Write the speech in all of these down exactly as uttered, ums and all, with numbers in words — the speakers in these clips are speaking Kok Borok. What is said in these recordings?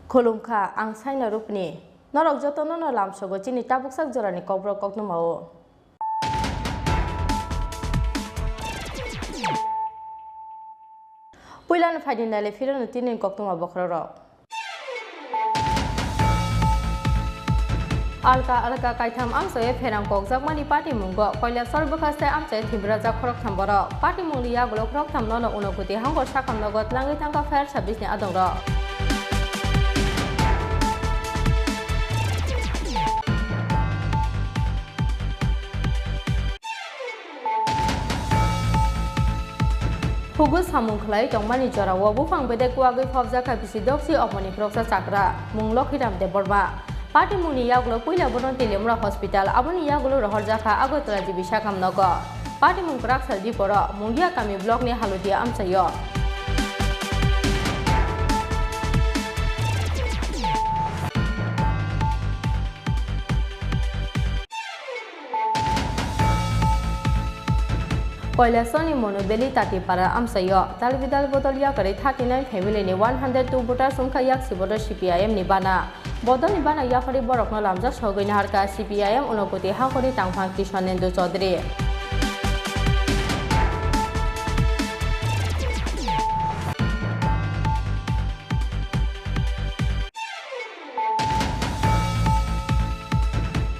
Khulumkha, ang Saina Rupni. Norok jotono no lamsogo chini tabuksak jorani kokborok koktwmao. Puilano phaidi naile phirano tini koktwma bokhorok. Alka alka kaitham amchai pherang kokjakmani patimungo Kailasor bwkhaste amchai thwibwrajak khoroktham borok. Patimungni yagulo khoroktham nono Unakoti hangor sakhamnogo twlangwi thangkha fire service ni adongrok. Hugo samung khlai tongmani jorao buphang bedek kuagwi phobjak kha bisi doksi omoni khoroksa chakra, mung Lokhiram Debbarma. Patimungni yagulo puila bono Teliamura Hospital, aboni yagulo rohorjak kha Agartala G B Sakam nogo. Patimung kwrak sal diporo, Mungia kami block ni Haludia amchaio. Kailasoni Monubeli Tatipara amchaio dalbidal bodol yakarwi thirty nine family ni one hundred two voters wngkha yaksi bodol C P I M ni bana. Bodolni bana yaphari borokno lamjak sogwi naharkha C P I M Unakoti hakhorni tangphang Krishnendu Chaudhary.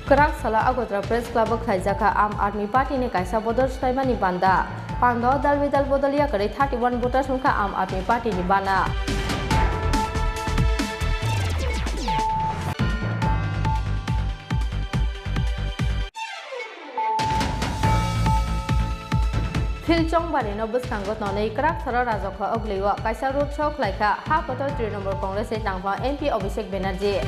Kwrak salo Agartala Press Club o khlaijak kha Aam Aadmi Party ni kaisa bodol swlaimani banda. Panda o dal bidal bodol yakarwi thirty one voters wngkha Aam Aadmi Party ni bana. Phil Chongbari no bwskango tonwi kwrak salo Rajakha Ogli o kaisa road show khlai kha, ha kotor Trinamool Congress ni tangphang M P Abhishek Banerjee.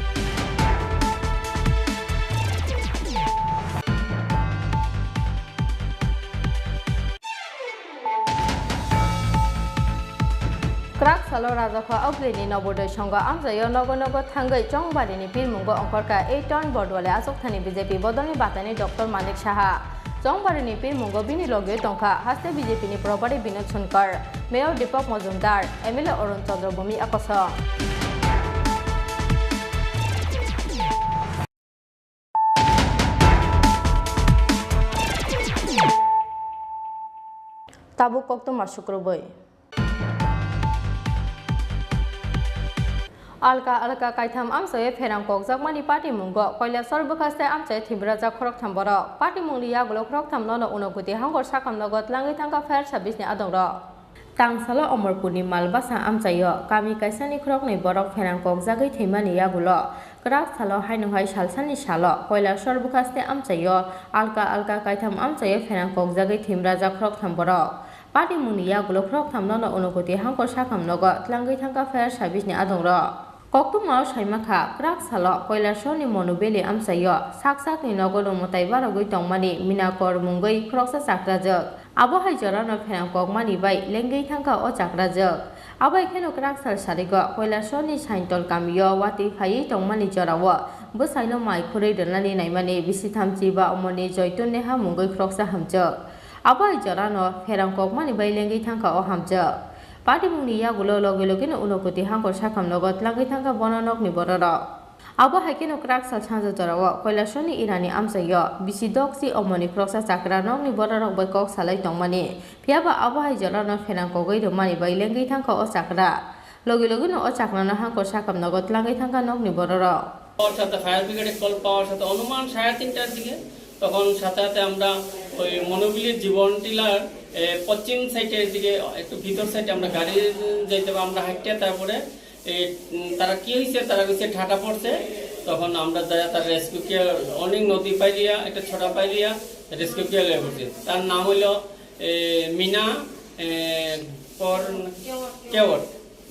Kwrak salo Rajakha Ogli ni Nobodoi Songho amchaio nogo nogo thangwi Chongbari ni pirmungo ongkhorkha eight ton Bordwale achukthani B J P bodolni batani Doctor Manik Saha. Chongbari ni pirmungo bini logi tongkha haste B J P ni Probari Binod Sonkar, Mayor Deepak Majumdar, M L A Arun Chandra Bhowmik a kosong. Tabuk koktwma sukrubwi. Alka alka kaitham amchaio pherang kokjakmani patimungo Kailasor bwkhaste amchai thwibwrajak khoroktham borok. Patimungni yagulo khoroktham nono Unakoti hangor sakhamnogo twlangwi thangkha fire service ni adongrok. Tangsalo Omorpurni Malbasa amchaio kami kaisani khoroknwi borok pherang kokjagwi thwimani yagulo kwrak salo haino hai salsani salo Kailasor bwkhaste amchaio alka alka kaitham amchaio pherang kokjagwi thwimrajak khoroktham borok. Patimungni yagulo khoroktham nono Unakoti hangkor sakhamnogo twlangwi thangkha fire service ni adongrok. Koktwmao saimakha, kwrak salo Kailasor ni Monubeli amchaio sak sakni nogo mwtai barogwi tongmani Mina Kor mungwi khoroksa chakrajwk. Abo hai jorano pherang kokmani bai lengwi thangkha o chakrajwk. Abo hai kheno kwrak sal sarigo Kailasor ni Saintol kamio watwi phaiwi tongmani jorao bwsaino mai khurwi rwnani naimani bisi thamchi ba omoni Joytun Neha mungwi khoroksa hamjwk. Abo hai jorano pherang kokmani bai lengwi thangkha o hamjwk. Patimungni yagulo logi logino Unakoti hangkor sakhamnogo twlangwi thangkha bono nokni bororok. Abo hai kheno kwrak sal sanja jorao Kailasor ni Irani amchaio bisi doksi omoni khoroksa chakra nokni bororok bai kok salai tongmani. Phiyaba abo hai jorano pherang kogwi rwmani bai lengwi thangkha o chakra. Logi logino o chakrano hangkor sakhamnogo twlangwi thangkha nokni bororok. পাওয়ার সাথে, ফায়ার ব্রিগেডে কল পাওয়ার সাথে অনুমান সাড়ে তিনটার দিকে, তখন সাথে সাথে আমরা ওই মনোবিলের জীবন টিলার, এ, পশ্চিম সাইডের দিকে, একটু ভিতর সাইডে আমরা গাড়ি যাইতে হবে, আমরা হাঁটতে, তারপরে এই, উম, তারা কি হয়েছে, তারা হচ্ছে ঠাটা পড়ছে, তখন আমরা যারা তার রেস্কিউ কেয়ার অনেক নদী পাইলিয়া, একটা ছড়া পাইলিয়া, রেস্কিউ কেয়ার লেগে পড়ছে। তার নাম হইল, এ, মিনা, এ, পর-, কেওট।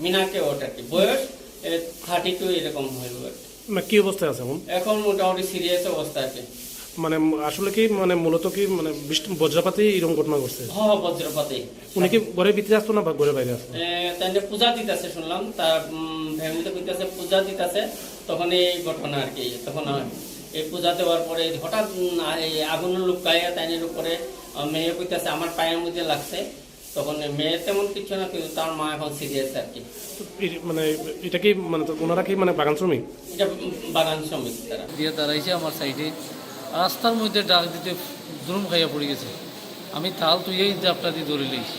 মিনা কেওট আর কি, বয়স, এ, থার্টি টু এরকম হইব আর কি। না, কি অবস্থায় আছে এখন? এখন মোটামুটি সিরিয়াস অবস্থা আছে। মানে, আসলে কি, মানে, মূলত কি, মানে, বৃষ্টি, বজ্রপাতেই এরকম ঘটনা ঘটছে? হ্যাঁ, হ্যাঁ, বজ্রপাতেই। উনি কি ঘরের ভিতরে আসতো না বা ঘরের বাইরে আসতো? এ, তাই নিয়ে পূজা দিতেছে শুনলাম, তার, উম, ফ্যামিলিতে কইতেছে পূজা দিতেছে, তখন এই ঘটনা আর কি। তখন আর এই পূজা দেওয়ার পরে হঠাৎ, উম, এই আগুনের লুকাইয়া তাইনের উপরে, আহ, মেয়ে কইতেছে আমার পায়ের মধ্যে লাগছে। তখন মেয়ে তেমন কিছু না, কিন্তু তার মা এখন সিরিয়াস আর কি। তো এই মানে এটা কি মানে তো ওনারা কি মানে বাগান শ্রমিক? এটা বাগান শ্রমিক তারা। দিয়ে দাঁড়াইছে আমার সাইডে। রাস্তার মধ্যে ডাক দিতে জুলুম খাইয়া পড়ে গেছে। আমি তাল তুইয়াই জাপটা দিয়ে ধরে লইছি।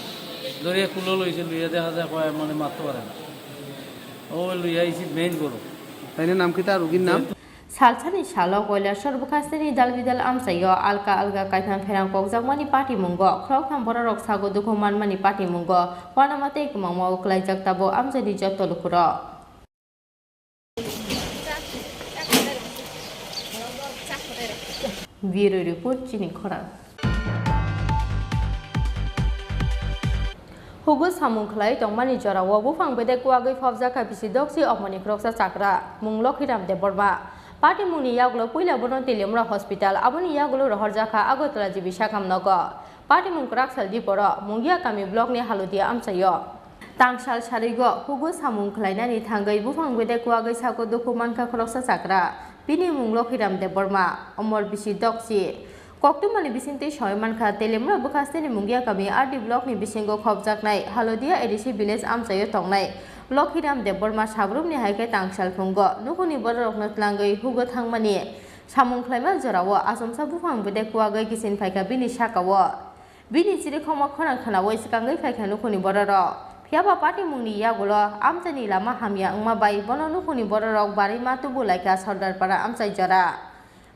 ধরে কুলো লইছে, লইয়া দেখা যায় কয় মানে মারতে পারে না। ও লইয়া আইছি মেইন গরু। তাইলে নাম কিতা রুগীর নাম? Salsani salo Koilashahar bwkhasteni dal bidal amchaio alka alka kaitham pherang kokjakmani patimungo khoroktham bororok sago dukhu manmani patimungo uanama tei kwmangmao kwlaijak tabuk amchaini joto lukurok. Bureau Report, chini khorang. Hugo samung khlai tongmani jorao buphang bedek kuagwi phobjak kha bisi dokchi omoni khoroksa chakra, mung Lokhiram Debbarma. Patimungni yagulo puila bono Teliamura Hospital, aboni yagulo rohorjak kha Agartala G B Sakham nogo. Patimung kwrak sal diporo Mungiakami blockni Halodia amchaio. Tangsal sarigo hugo samung khlainani thangwi buphang bedek kuagwi sago dukhu mankha khoroksa chakra. Bini mung Lokhiram Debbarma, omor bisi dokchi. Koktwmani bisingtwi soi mankha, Teliamura bwkhasteni Mungiakami R D blockni bisingo khopjaknai Halodia A D C village amchaio tongnai Lokhiram Debbarma sabrumni hai khe tangsal phungo nukhungni bororokno tlangwi hugo thangmani samung khlaima jorao achomsa buphang bedek kuagwi kisin phaikha bini sakao. Bini chirikhokma khorang khwnaui swkangwi phaikha nukhungni bororok. Phiyaba patimungni yagulo amchaini lama hamya wngma bai bono nukhungni bororok barwi ma tubu laikha Sordarpara amchai jora.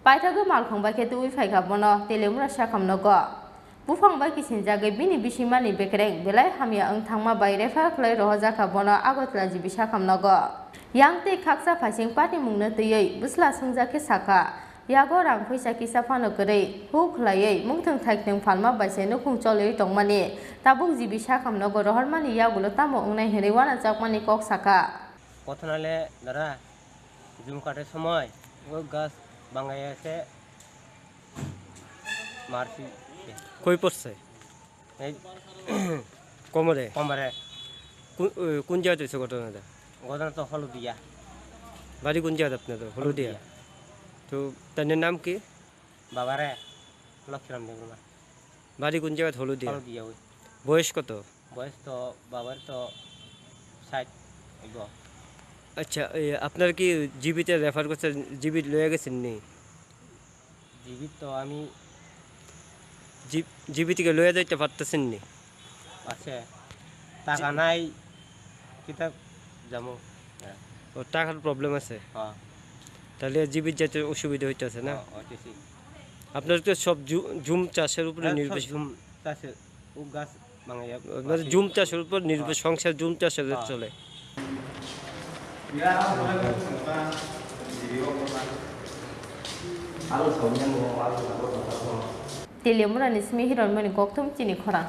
Paithakgwi malkhung bai khe tubu phaikha bono Teliamura Sakham nogo. Buphang bai kisinjagwi bini bisimani bekereng belai hamya wng thangma bai refer khlai rohorjakha bono Agartala G B Sakham nogo. Yang tei khaksa phaising patimungno twiwi bwsla swngjak khe sakha, yago rang phuisa kisa phano kwrwi, hu khwlaiwi mungthwng thaiknwng phalma bai se nukhung choliwi tongmani tabuk G B Sakham nogo rohormani yagulo tamo wngnai hwnwi uanachakmani kok sakha. কথা নালে দাদা, জুম কাটার সময় ও গাছ ভাঙাইয়া এসে মারছি। কই পড়ছে? এই কোমরে? কোমরে। কোন, এ, কোন জায়গাতে হয়েছে ঘটনাটা? ঘটনা তো হলদিয়া। বাড়ি কোন জায়গাতে আপনাদের? হলদিয়া। হলদিয়া। তো তার নাম কি? বাবারে লক্ষ্মীরাম দেববর্মা। বাড়ি কোন জায়গাতে? হলদিয়া। হলদিয়া ওই। বয়স কত? বয়স তো বাবার তো ষাট হইব। আচ্ছা, এই আপনার কি জিবিতে রেফার করছে, জিবি লয়ে গেছেন নি? জিবি তো আমি জি-, জিবি থেকে লয়ে যাইতে পারতেছেন নি? আছে, টাকা জি। নাই, কিতা যাবো? হ্যাঁ। ও, টাকার প্রবলেম আছে? হ্যাঁ। তাহলে জিবির যাইতে অসুবিধা হইতেছে না? হ্যাঁ, হইতেছে। আপনার তো সব জু-, জুম চাষের উপরে হ্যাঁ, সব নির্ভরশীল। জুম চাষের, ও গাছ মানে জুম চাষের উপর নির্ভর, হ্যাঁ। সংসার জুম চাষের উপর চলে। Teliamura ni simi hiron mani kokthum chini khorang.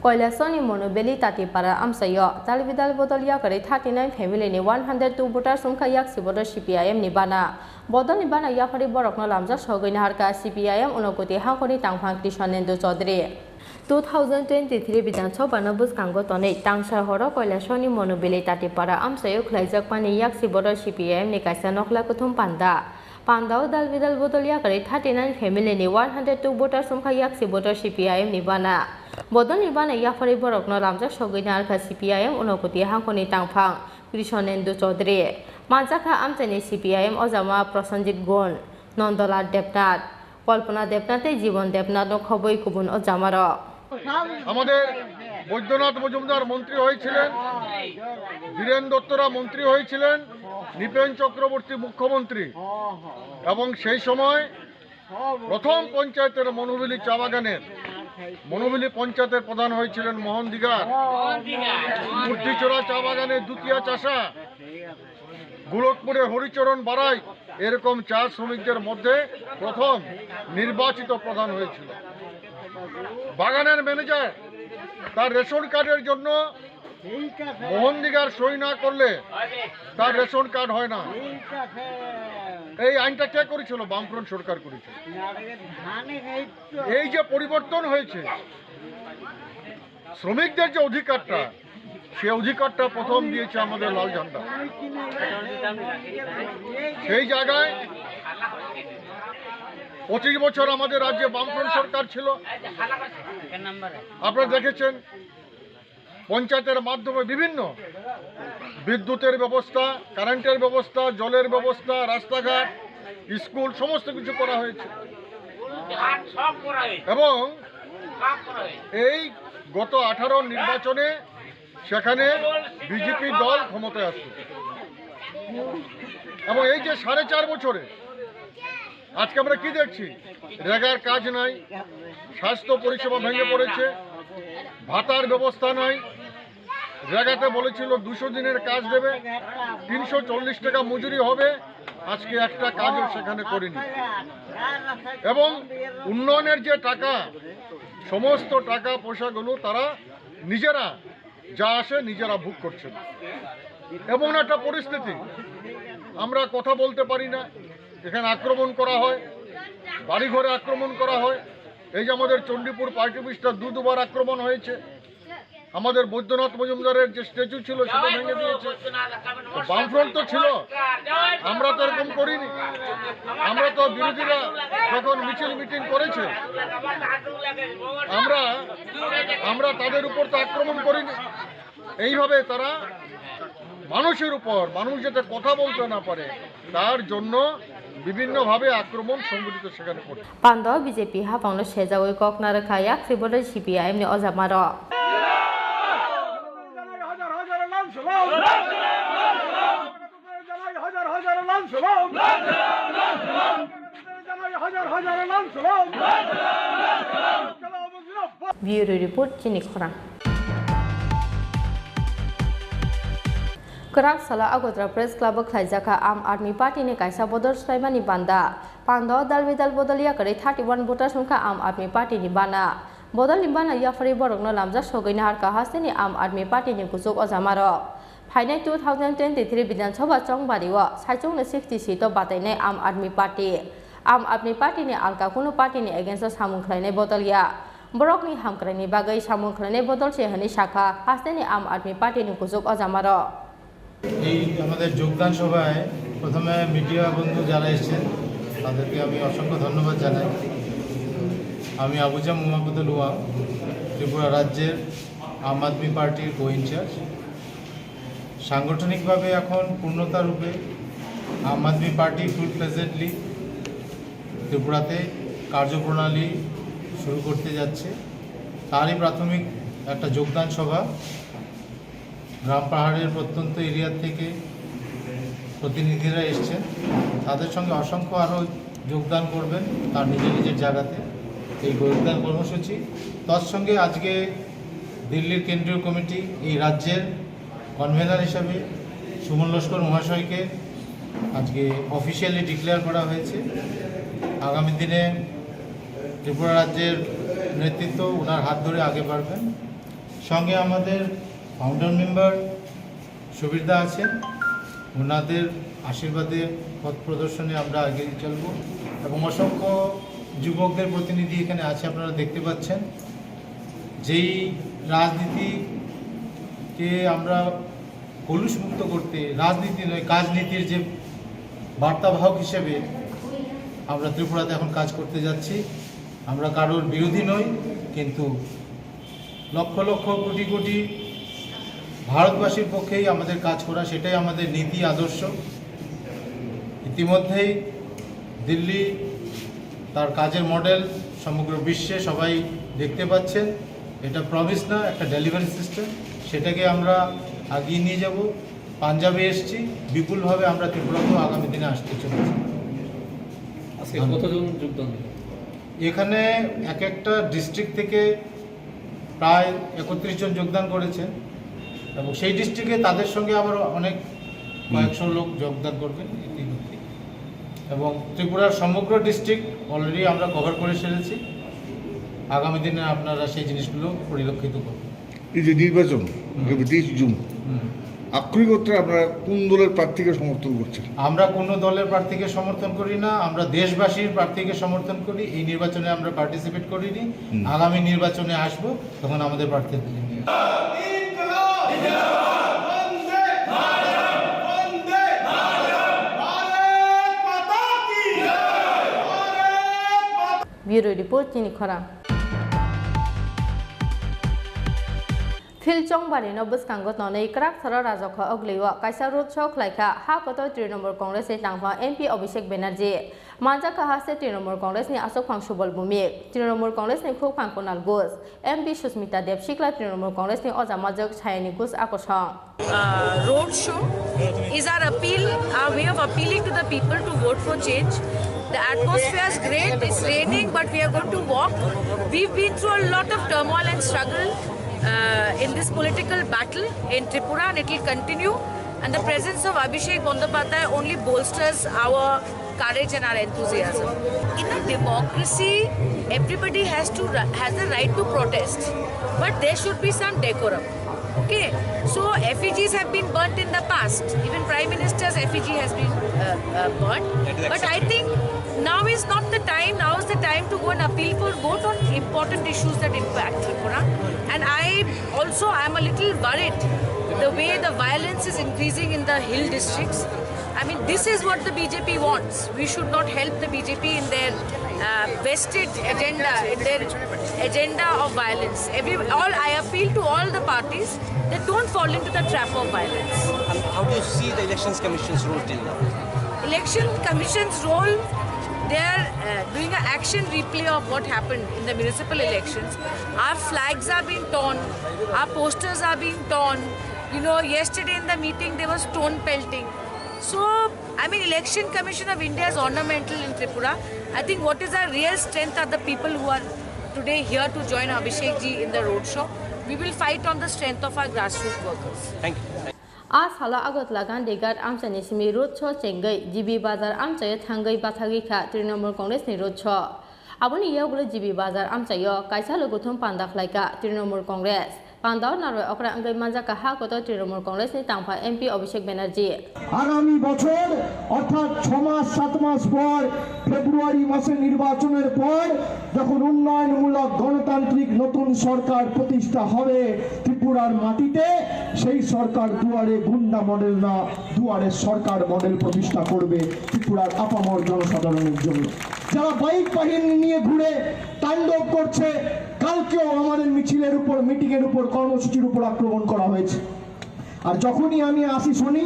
Koilashahar ni Monobeli Tatipara amchaio talbidal bodol yakarwi thirty nine family ni one hundred two voters wngkha yaksi bodol C P I M ni bana. Bodol ni bana yaphari borokno lamjak sogwi naharkha C P I M Unakoti hangkhorni tangphang Krishnendu Chaudhary. Two thousand twenty-three Bidhan Sabha no bwskango tonwi tangsa horo Koilashahar ni Monobeli Tatipara amchaio khwlaijakmani yaksi bodol C P I M ni kaisa nokla kuthum panda. Pandao dal bidal bodol yakarwi thirty nine family ni one hundred two voters wngkha yaksi bodol C P I M ni bana. Bodol ni bana yaphari borokno lamjak sogwi naharkha C P I M Unakoti hangkhorni tangphang Krishnendu Chaudhary. Manjakha amchaini C P I M ojama Prosenjit Gun, Nandalal Debnath, Kalpana Debnath tei Jibon Debnath no khobwi kubun ojamarok. আমাদের বৈদ্যনাথ মজুমদার মন্ত্রী হয়েছিলেন, বীরেন দত্তরা মন্ত্রী হয়েছিলেন, নৃপেন চক্রবর্তী মুখ্যমন্ত্রী, এবং সেই সময় প্রথম পঞ্চায়েতের মনোবিলি চা বাগানের, মনোবিলি পঞ্চায়েতের প্রধান হয়েছিলেন মোহন দিগার, কুর্তিচড়া চা বাগানের দ্বিতীয় চাষা, গোলকপুরের হরিচরণ বারাই, এরকম চা শ্রমিকদের মধ্যে প্রথম নির্বাচিত প্রধান হয়েছিল। বাগানের ম্যানেজার তার রেশন কার্ডের জন্য মোহন দিগার সই না করলে তার রেশন কার্ড হয় না। এই আইনটা কে করেছিল? বামফ্রন্ট সরকার করেছিল। এই যে পরিবর্তন হয়েছে, শ্রমিকদের যে অধিকারটা, সে অধিকারটা প্রথম দিয়েছে আমাদের লাল ঝান্ডা। সেই জায়গায় পঁচিশ বছর আমাদের রাজ্যে বামফ্রন্ট সরকার ছিল। আপনারা দেখেছেন, পঞ্চায়েতের মাধ্যমে বিভিন্ন বিদ্যুতের ব্যবস্থা, কারেন্টের ব্যবস্থা, জলের ব্যবস্থা, রাস্তাঘাট, স্কুল, সমস্ত কিছু করা হয়েছে। এবং এই গত আঠারো নির্বাচনে সেখানে বিজেপি দল ক্ষমতায় আসছে। এবং এই যে সাড়ে চার বছরে আজকে আমরা কি দেখছি? রেগার কাজ নাই, স্বাস্থ্য পরিষেবা ভেঙে পড়েছে, ভাতার ব্যবস্থা নাই। রেগাতে বলেছিল দুশো দিনের কাজ দেবে, তিনশো চল্লিশ টাকা মজুরি হবে, আজকে একটা কাজও সেখানে করেনি। এবং উন্নয়নের যে টাকা, সমস্ত টাকা পয়সাগুলো তারা নিজেরা যা আসে নিজেরা ভোগ করছেন। এমন একটা পরিস্থিতি, আমরা কথা বলতে পারি না, এখানে আক্রমণ করা হয়, বাড়িঘরে আক্রমণ করা হয়। এই যে আমাদের চণ্ডীপুর পার্টি অফিসটা দু দুবার আক্রমণ হয়েছে, আমাদের বৈদ্যনাথ মজুমদারের যে স্ট্যাচু ছিল সেটা ভেঙে দিয়েছে। তো বামফ্রন্ট তো ছিল, আমরা তো এরকম করিনি। আমরা তো বিরোধীরা যখন মিছিল মিটিং করেছে, আমরা আমরা তাদের উপর তো আক্রমণ করিনি। এইভাবে তারা মানুষের উপর, মানুষ যাতে কথা বলতে না পারে, তার জন্য বিভিন্নভাবে আক্রমণ সংগঠিত সেখানে করছে। Pando B J P hapangno sejagwi kok narwkha yaksi bodol C P I M ni ojamarok. Bureau Report, Chini Khorang. Kwrak salo Agartala Press Club o khlaijakha Aam Aadmi Party ni kaisa bodol swlaimani banda. Pando dal bidal bodol yakarwi thirty one voters wngkha Aam Aadmi Party ni bana. Bodol ni bana yapharwi borokno lamjak sogwi naharkha hasteni Aam Aadmi Party ni kuchuk ojamarok. Phainai two thousand twenty-three Bidhan Sabha chongbari o saichung ni sixty seat o batainai Aam Aadmi Party. Aam Aadmi Party ni alka kunu party ni against o samung khlainai bodol ya. Borokni hamkraini bagwi samung khlainai bodol se hwnwi sakha hasteni Aam Aadmi Party ni kuchuk ojamarok. এই আমাদের যোগদান সভায় প্রথমে মিডিয়া বন্ধু যারা এসেছেন, তাদেরকে আমি অসংখ্য ধন্যবাদ জানাই। আমি আবুজাম উমাপদ লুয়াং, ত্রিপুরা রাজ্যের আম আদমি পার্টির কো ইনচার্জ। সাংগঠনিকভাবে এখন পূর্ণতা রূপে আম আদমি পার্টি ফুল ফ্লেজেডলি ত্রিপুরাতে কার্যপ্রণালী শুরু করতে যাচ্ছে। তারই প্রাথমিক একটা যোগদান সভা। গ্রাম পাহাড়ের প্রত্যন্ত এরিয়া থেকে প্রতিনিধিরা এসছেন, তাদের সঙ্গে অসংখ্য আরও যোগদান করবেন তার নিজের নিজের জায়গাতে এই যোগদান কর্মসূচি। তৎসঙ্গে আজকে দিল্লির কেন্দ্রীয় কমিটি, এই রাজ্যের কনভেনার হিসাবে সুমন লস্কর মহাশয়কে আজকে অফিসিয়ালি ডিক্লেয়ার করা হয়েছে। আগামী দিনে ত্রিপুরা রাজ্যের নেতৃত্ব ওনার হাত ধরে আগে বাড়বেন। সঙ্গে আমাদের ফাউন্ডার মেম্বার সুবীরদা আছেন, ওনাদের আশীর্বাদে পথ প্রদর্শনে আমরা এগিয়ে চলব। এবং অসংখ্য যুবকদের প্রতিনিধি এখানে আছে, আপনারা দেখতে পাচ্ছেন। যেই রাজনীতিকে আমরা কলুষমুক্ত করতে, রাজনীতি নয়, কাজনীতির যে বার্তাবাহক হিসেবে আমরা ত্রিপুরাতে এখন কাজ করতে যাচ্ছি। আমরা কারোর বিরোধী নই, কিন্তু লক্ষ লক্ষ কোটি কোটি ভারতবাসীর পক্ষেই আমাদের কাজ করা, সেটাই আমাদের নীতি আদর্শ। ইতিমধ্যেই দিল্লি তার কাজের মডেল সমগ্র বিশ্বে সবাই দেখতে পাচ্ছেন। এটা প্রমিস না, একটা ডেলিভারি সিস্টেম। সেটাকে আমরা এগিয়ে নিয়ে যাব। পাঞ্জাবে এসছি, বিপুলভাবে আমরা ত্রিপুরাতেও আগামী দিনে আসতে চলেছি। আজকে কতজন যোগদান দিল? এখানে এক একটা ডিস্ট্রিক্ট থেকে প্রায় একত্রিশ জন যোগদান করেছেন এবং সেই ডিস্ট্রিক্টে তাদের সঙ্গে আবার অনেক কয়েকশো লোক যোগদান করবেন ইতিমধ্যে। এবং ত্রিপুরার সমগ্র ডিস্ট্রিক্ট অলরেডি আমরা কভার করে সেরেছি। আগামী দিনে আপনারা সেই জিনিসগুলো পরিলক্ষিত করবেন। এই যে নির্বাচন, হুম। তেইশ জুন, হুম। আক্ষরিক অর্থে আপনারা কোন দলের প্রার্থীকে সমর্থন করছেন? আমরা কোনো দলের প্রার্থীকে সমর্থন করি না, আমরা দেশবাসীর প্রার্থীকে সমর্থন করি। এই নির্বাচনে আমরা পার্টিসিপেট করিনি, হুম। আগামী নির্বাচনে আসবো, তখন আমাদের প্রার্থী। Bureau Report, chini khorang. Phil Chongbari no bwskango tonwi kwrak salo Rajokha Ogli o kaisa road show khlaikha Ha Kotor Trinamool Congress ni tangphang M P Abhishek Banerjee. Manjakha haste Trinamool Congress ni aswkphang Subal Bhumik, Trinamool Congress ni khukphang Kunal Ghosh, M P Susmita Debsikla, Trinamool Congress ni oja majwk Sayani Ghosh a kosong. Uh, road show is our appeal, our way of appealing to the people to vote for change. The atmosphere is great, it's raining, but we are going to walk. We've been through a lot of turmoil and struggle uh, in this political battle in Tripura, and it will continue. And the presence of Abhishek Bandopadhyay only bolsters our courage and our enthusiasm. In a democracy, everybody has to has the right to protest, but there should be some decorum. Okay, so effigies have been burnt in the past. Even Prime Minister's effigy has been uh, uh, burnt. But I think now is not the time. Now is the time to go and appeal for vote on important issues that impact Tripura. And I also, I'm a little worried the way the violence is increasing in the hill districts. I mean, this is what the B J P wants. We should not help the B J P in their uh, vested agenda, in their agenda of violence. Every, all, I appeal to all the parties that don't fall into the trap of violence. And how do you see the Elections Commission's role till now? Election Commission's role, they are uh, doing an action replay of what happened in the municipal elections. Our flags are being torn, our posters are being torn. You know, yesterday in the meeting there was stone pelting. So, I mean, Election Commission of India is ornamental in Tripura. I think what is our real strength are the people who are today here to join Abhishek ji in the road show. We will fight on the strength of our grassroots workers. Thank you. A salo Agartala Gandhi Ghat amchaini simi road show chengwi G B Bazar amchaio thangwi bathagwi kha Trinamool Congress ni road show. Aboni yagulo G B Bazar amchaio kaisa logothum panda khlaikha Trinamool Congress. Pandao narwai okra wngwi manjakha Ha Kotor Trinamool Congress ni tangphang M P Abhishek Banerjee. আগামী বছর অর্থাৎ ছ মাস সাত মাস পর ফেব্রুয়ারি মাসে নির্বাচনের পর যখন উন্নয়নমূলক গণতান্ত্রিক নতুন সরকার প্রতিষ্ঠা হবে ত্রিপুরার মাটিতে, সেই সরকার দুয়ারে গুন্ডা মডেল না, দুয়ারে সরকার মডেল প্রতিষ্ঠা করবে ত্রিপুরার আপামর জনসাধারণের জন্য। যারা বাইক বাহিনী নিয়ে ঘুরে তাণ্ডব করছে, কালকেও আমাদের মিছিলের উপর, মিটিংয়ের উপর, কর্মসূচির উপর আক্রমণ করা হয়েছে। আর যখনই আমি আসি শুনি,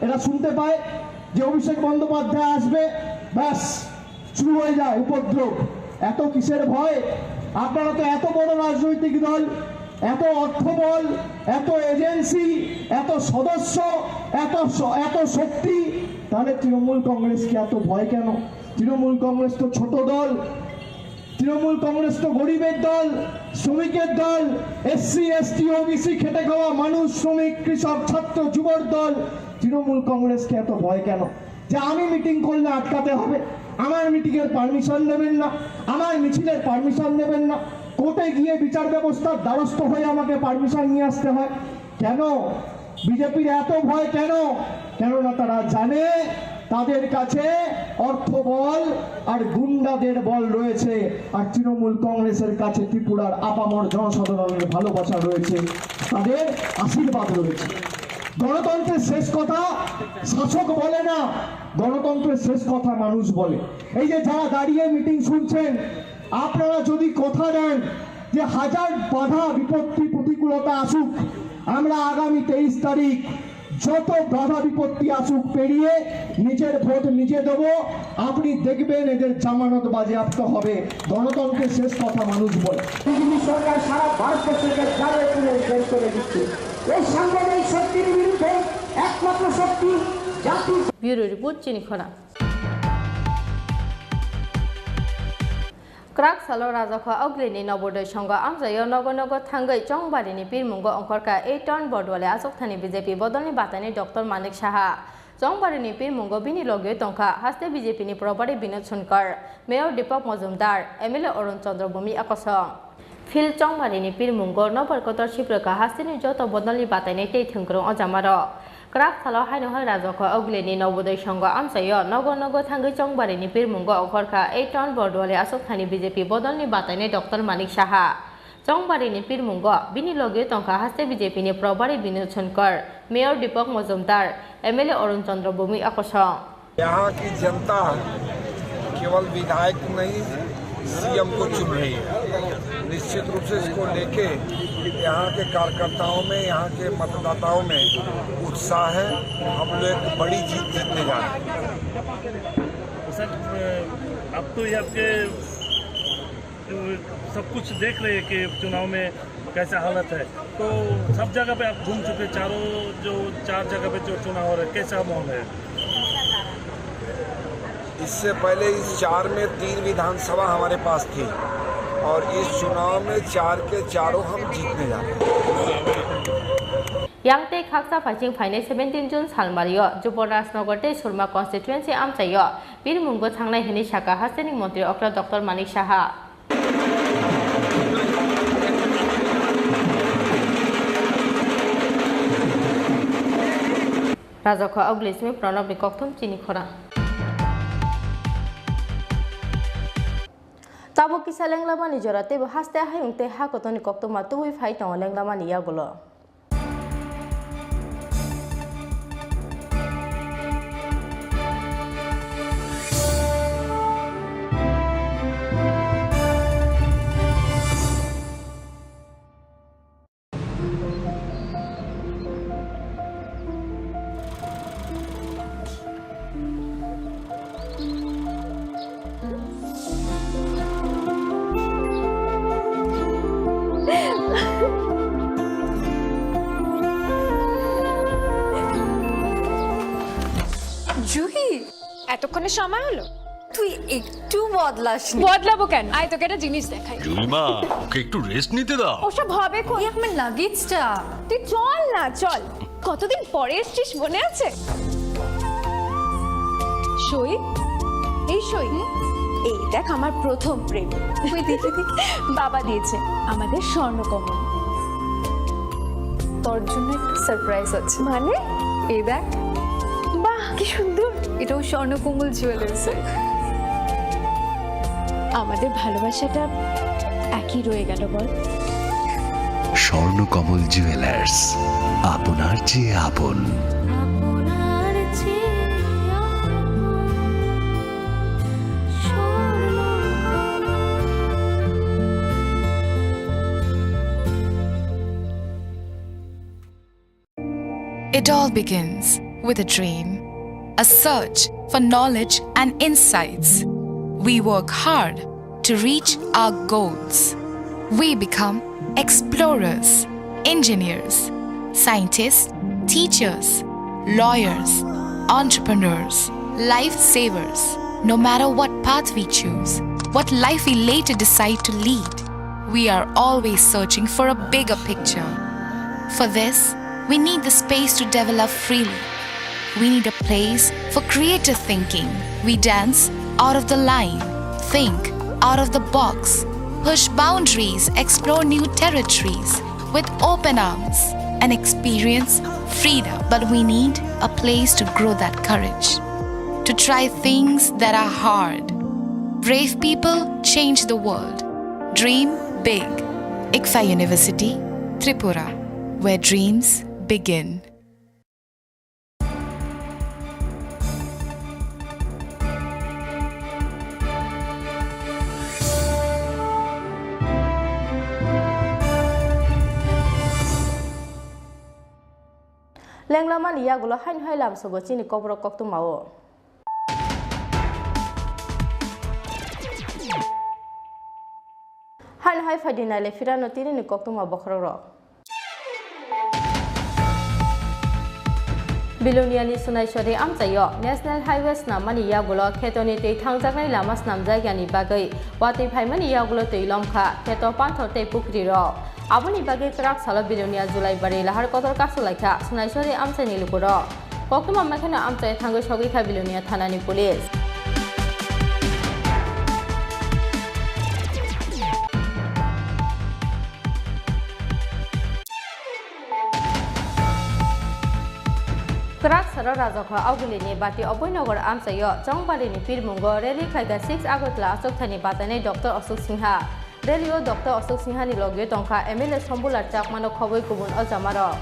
এরা শুনতে পায় যে অভিষেক বন্দ্যোপাধ্যায় আসবে, ব্যাস, শুরু হয়ে যায় উপদ্রব। এত কিসের ভয়? আপনারা তো এত বড় রাজনৈতিক দল, এত অর্থবল, এত এজেন্সি, এত সদস্য, এত শ-, এত শক্তি, তাহলে তৃণমূল কংগ্রেসকে এত ভয় কেন? তৃণমূল কংগ্রেস তো ছোট দল, তৃণমূল কংগ্রেস তো গরিবের দল, শ্রমিকের দল, এসসি, এসটি, ওবিসি, খেটে খাওয়া মানুষ, শ্রমিক, কৃষক, ছাত্র, যুবর দল। তৃণমূল কংগ্রেসকে এত ভয় কেন যে আমি মিটিং করলে আটকাতে হবে, আমার মিটিংয়ের পারমিশন নেবেন না, আমার মিছিলের পারমিশন নেবেন না, কোর্টে গিয়ে বিচার ব্যবস্থার দ্বারস্থ হয়ে আমাকে পারমিশন নিয়ে আসতে হয়? কেন? বিজেপির এত ভয় কেন? কেননা তারা জানে তাদের কাছে অর্থবল আর গুন্ডাদের বল রয়েছে, আর তৃণমূল কংগ্রেসের কাছে ত্রিপুরার আপামর জনসাধারণের ভালোবাসা রয়েছে, তাদের আশীর্বাদ রয়েছে। গণতন্ত্রের শেষ কথা শাসক বলে না, গণতন্ত্রের শেষ কথা মানুষ বলে। এই যে যারা দাঁড়িয়ে মিটিং শুনছেন, আপনারা যদি কথা দেন যে হাজার বাধা বিপত্তি প্রতিকূলতা আসুক, আমরা আগামী তেইশ তারিখ যত বাধা বিপত্তি আসুক পেরিয়ে নিজের ভোট নিজে দেব। আপনি দেখবেন এদের জামানত বাজেয়াপ্ত হবে। গণতন্ত্রের শেষ কথা মানুষ বলে। বিজেপি সরকার সারা ভারতবর্ষকে জ্বালিয়ে পুড়িয়ে বের করে দিচ্ছে। এই সাংবিধানিক শক্তির বিরুদ্ধে একমাত্র শক্তি জাতি। Bureau Report, chini khorang. Kwrak salo Rajakha Ogli ni Nobodoi Songho amchaio nogo nogo thangwi Chongbari ni pirmungo ongkhorkha eight ton Bordwali achukthani B J P bodolni bataini Doctor Manik Saha. Chongbari ni pirmungo bini logi tongkha haste B J P ni Probari Binod Sonkar, Mayor Deepak Majumdar, M L A Arun Chandra Bhumik a kosong. Phil Chongbari ni pirmungo nobar kotor siprwkha hasteni joto bodolni batainai tei thwngkwrwng o jamarok. Kwrak salo haino hai Rajakha Ogli ni Nobodoi Songho amchaio nogo nogo thangwi Chongbari ni pirmungo ongkhorkha eight ton Bordwali achukthani B J P bodolni batainai Doctor Manik Saha. Chongbari ni pirmungo bini logi tongkha haste B J P ni Probari Binod Sonkar, Mayor Deepak Majumdar, M L A Arun Chandra Bhumik a kosong. यहाँ की जनता केवल विधायक नहीं, सीएम को चुन रही है। निश्चित रूप से इसको लेके यहाँ के कार्यकर्ताओं में, यहाँ के मतदाताओं में उत्साह है। हम लोग एक बड़ी जीत जीतने जा रहे हैं। सर, अब तो ये आपके, सब कुछ देख रहे हैं कि चुनाव में कैसा हालत है, तो सब जगह पे आप घूम चुके, चारों जो चार जगह पे जो चुनाव हो रहा है, कैसा माहौल है? इससे पहले इस चार में तीन विधानसभा हमारे पास थी और इस चुनाव में चार के चारों हम जीतने जा रहे हैं। Yang tei khaksa phaising phainai seventeen June salmario Juborajnagar tei Surma constituency amchaio birmungo thangnai hwnwi sakha hasteni montri okra Doctor Manik Saha. Rajakho Augli simi Pranabni kokthum chini khorang. Tabuk kisa lenglamani jora teibo haste hayung tei ha kotorni koktwma tubui phai tongo lenglamani yagulo. Juhi, এতক্ষণে সময় হলো? তুই একটু বদলাসনি। বদলাবো কেন? আয়, তোকে একটা জিনিস দেখাই। জুলিমা, ওকে একটু রেস্ট নিতে দাও। ওসব হবে কই? এই আমার লাগেজটা। তুই চল না, চল। কতদিন পরে এসছিস, মনে আছে? সই, এই সই। এই দেখ, আমার প্রথম প্রেম। ওই দেখি, দেখি। বাবা দিয়েছে আমাদের স্বর্ণকমল। তোর জন্য একটা সারপ্রাইজ আছে। মানে? এই দেখ। বাহ, কি সুন্দর। এটাও স্বর্ণকমল জুয়েলার্স। আমাদের ভালোবাসাটা একই রয়ে গেল, বল? স্বর্ণকমল জুয়েলার্স, আপনার চেয়ে আপন। It all begins with a dream, a search for knowledge and insights. We work hard to reach our goals. We become explorers, engineers, scientists, teachers, lawyers, entrepreneurs, lifesavers. No matter what path we choose, what life we later decide to lead, we are always searching for a bigger picture. For this, we need the space to develop freely. We need a place for creative thinking. We dance out of the line, think out of the box, push boundaries, explore new territories with open arms, and experience freedom. But we need a place to grow that courage, to try things that are hard. Brave people change the world. Dream big. ICFAI University, Tripura, where dreams begin. Lenglamani yagulo haino hai lamsogo chini kokborok koktwmao. Haino hai phaidi naile phirano tinini koktwma bokhorokrok. Biloniani Sunaiswari amchaio National Highway snammani yagulo khetoni twi thangjaknai lama snamjak yani bagwi watwi phaimani yagulo twi lomkha kheto panthor tei pukrirok. Aboni bagwi kwrak salo Bilonia Julaibari lahar kotor kasulaikha Sunaiswari amchaini lukurok. Koktwma maikheno amchai thangwi sogwi kha Bilonia thanani police. Kwrak salo Rajakho Augulini Bati Oboi Nagar amchaio Chongbarini pirmungo rally khaikha six Agartala achukthani batainai Doctor Ashok Singha. Rally o Doctor Ashok Singha ni logi tongkha M L A Sombulal Chakma no khobwi kubun o jamarok.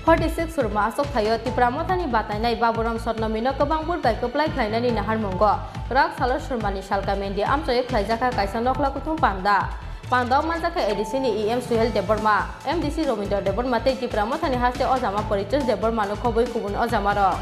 Forty six Surma achuk thaio Tipra Mothani batainai Baburam Sotnomino kwbang but bai kwplai khlainani naharmungo kwrak salo Surmani salka Mendi amchaio khlaijakha kaisa nokhla kuthum panda. Pandao manjakha A D C ni E M Suhel Debbarma, M D C Robindra Debbarma tei Tipra Mothani haste ojama Poritos Debbarmano khobwi kubun ojamarok.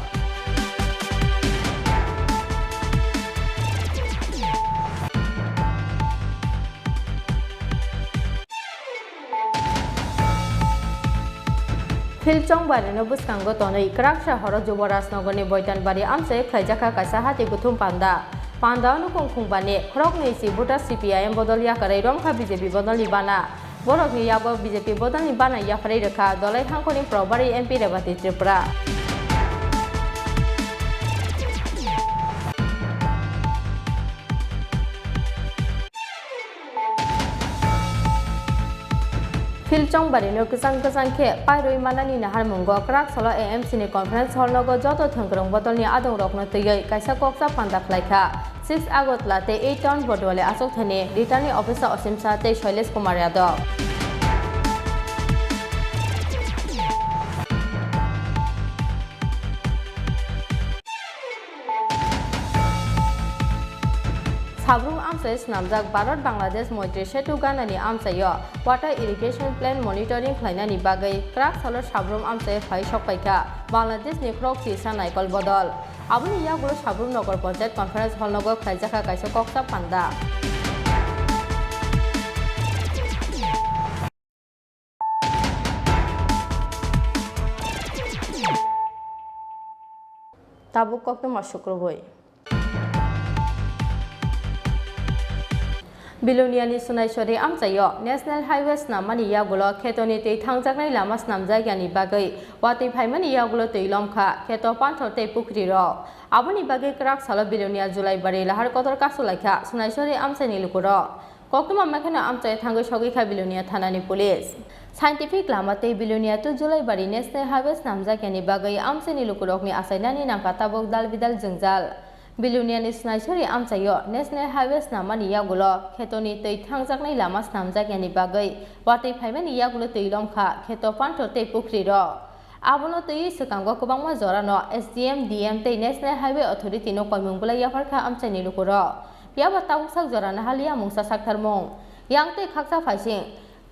Phil Chongbarino bwskango tonwi kwraksa horo Juborajnogorni Boitanbari amchaio khlaijakha kaisa hati kuthum panda. Pandao nukung khungbani khoroknwi si voter C P I M bodol yakarwi romkha B J P bodolni bana. Borokni yago B J P bodolni bana yapharwi rwkha Dolai hangkhorni Probari M P Rebati Tripura. Phil Chongbarino kwchang kwchang khe pairwi manani naharmungo kwrak salo A M C ni conference hall nogo joto thwngkwrwng bodolni adongrokno twiwi kaisa koksa panda khlaikha. Six Agartala tei eight Town Bodwali achukthani Returning Officer Osim Shah tei Shailesh Kumar Yadav. Sabrum amchai swnamjak Bharat Bangladesh Moitri Setu ganani amchaio water irrigation plan monitoring khlainani bagwi kwrak salo Sabrum amchaio phai sokpaikha Bangladeshni khorok chisa naikol bodol. Aboni yagulo Sabrum Nagar Panchayat Conference Hall nogo khlaijakha kaisa koksa panda. Tabuk koktwma sukrubwi. Biloniani Sunaisori amchaio National Highway snamani yagulo khetoni twi thangjaknai lama snamjak yani bagwi watwi phaimani yagulo twi lomkha kheto panthor tei pukhri rok. Aboni bagwi kwrak salo Bilonia Julaibari lahar kotor kasulaikha Sunaisori amchaini lukurok. Koktwma makheno amchai thangwi sogwi kha Bilonia thanani police. Scientific lama tei Bilonia to Julaibari National Highway snamjak yani bagwi amchaini lukurokni achainani nangkha tabuk dal bidal jwngjal. Biloniani Sunaisori amchaio National Highway snamani yagulo khetoni twi thangjaknai lama snamjak yani bagwi watwi phaimani yagulo twi lomkha kheto panthor tei pukhri rok. Abono twiwi swkango kwbangma jorano S D M, D M tei National Highway Authority no koimung bwlai yapharkha amchaini lukurok. Phiya ba tabuk sak jorano haliya mungsa saktharmung. Yang tei khaksa phaising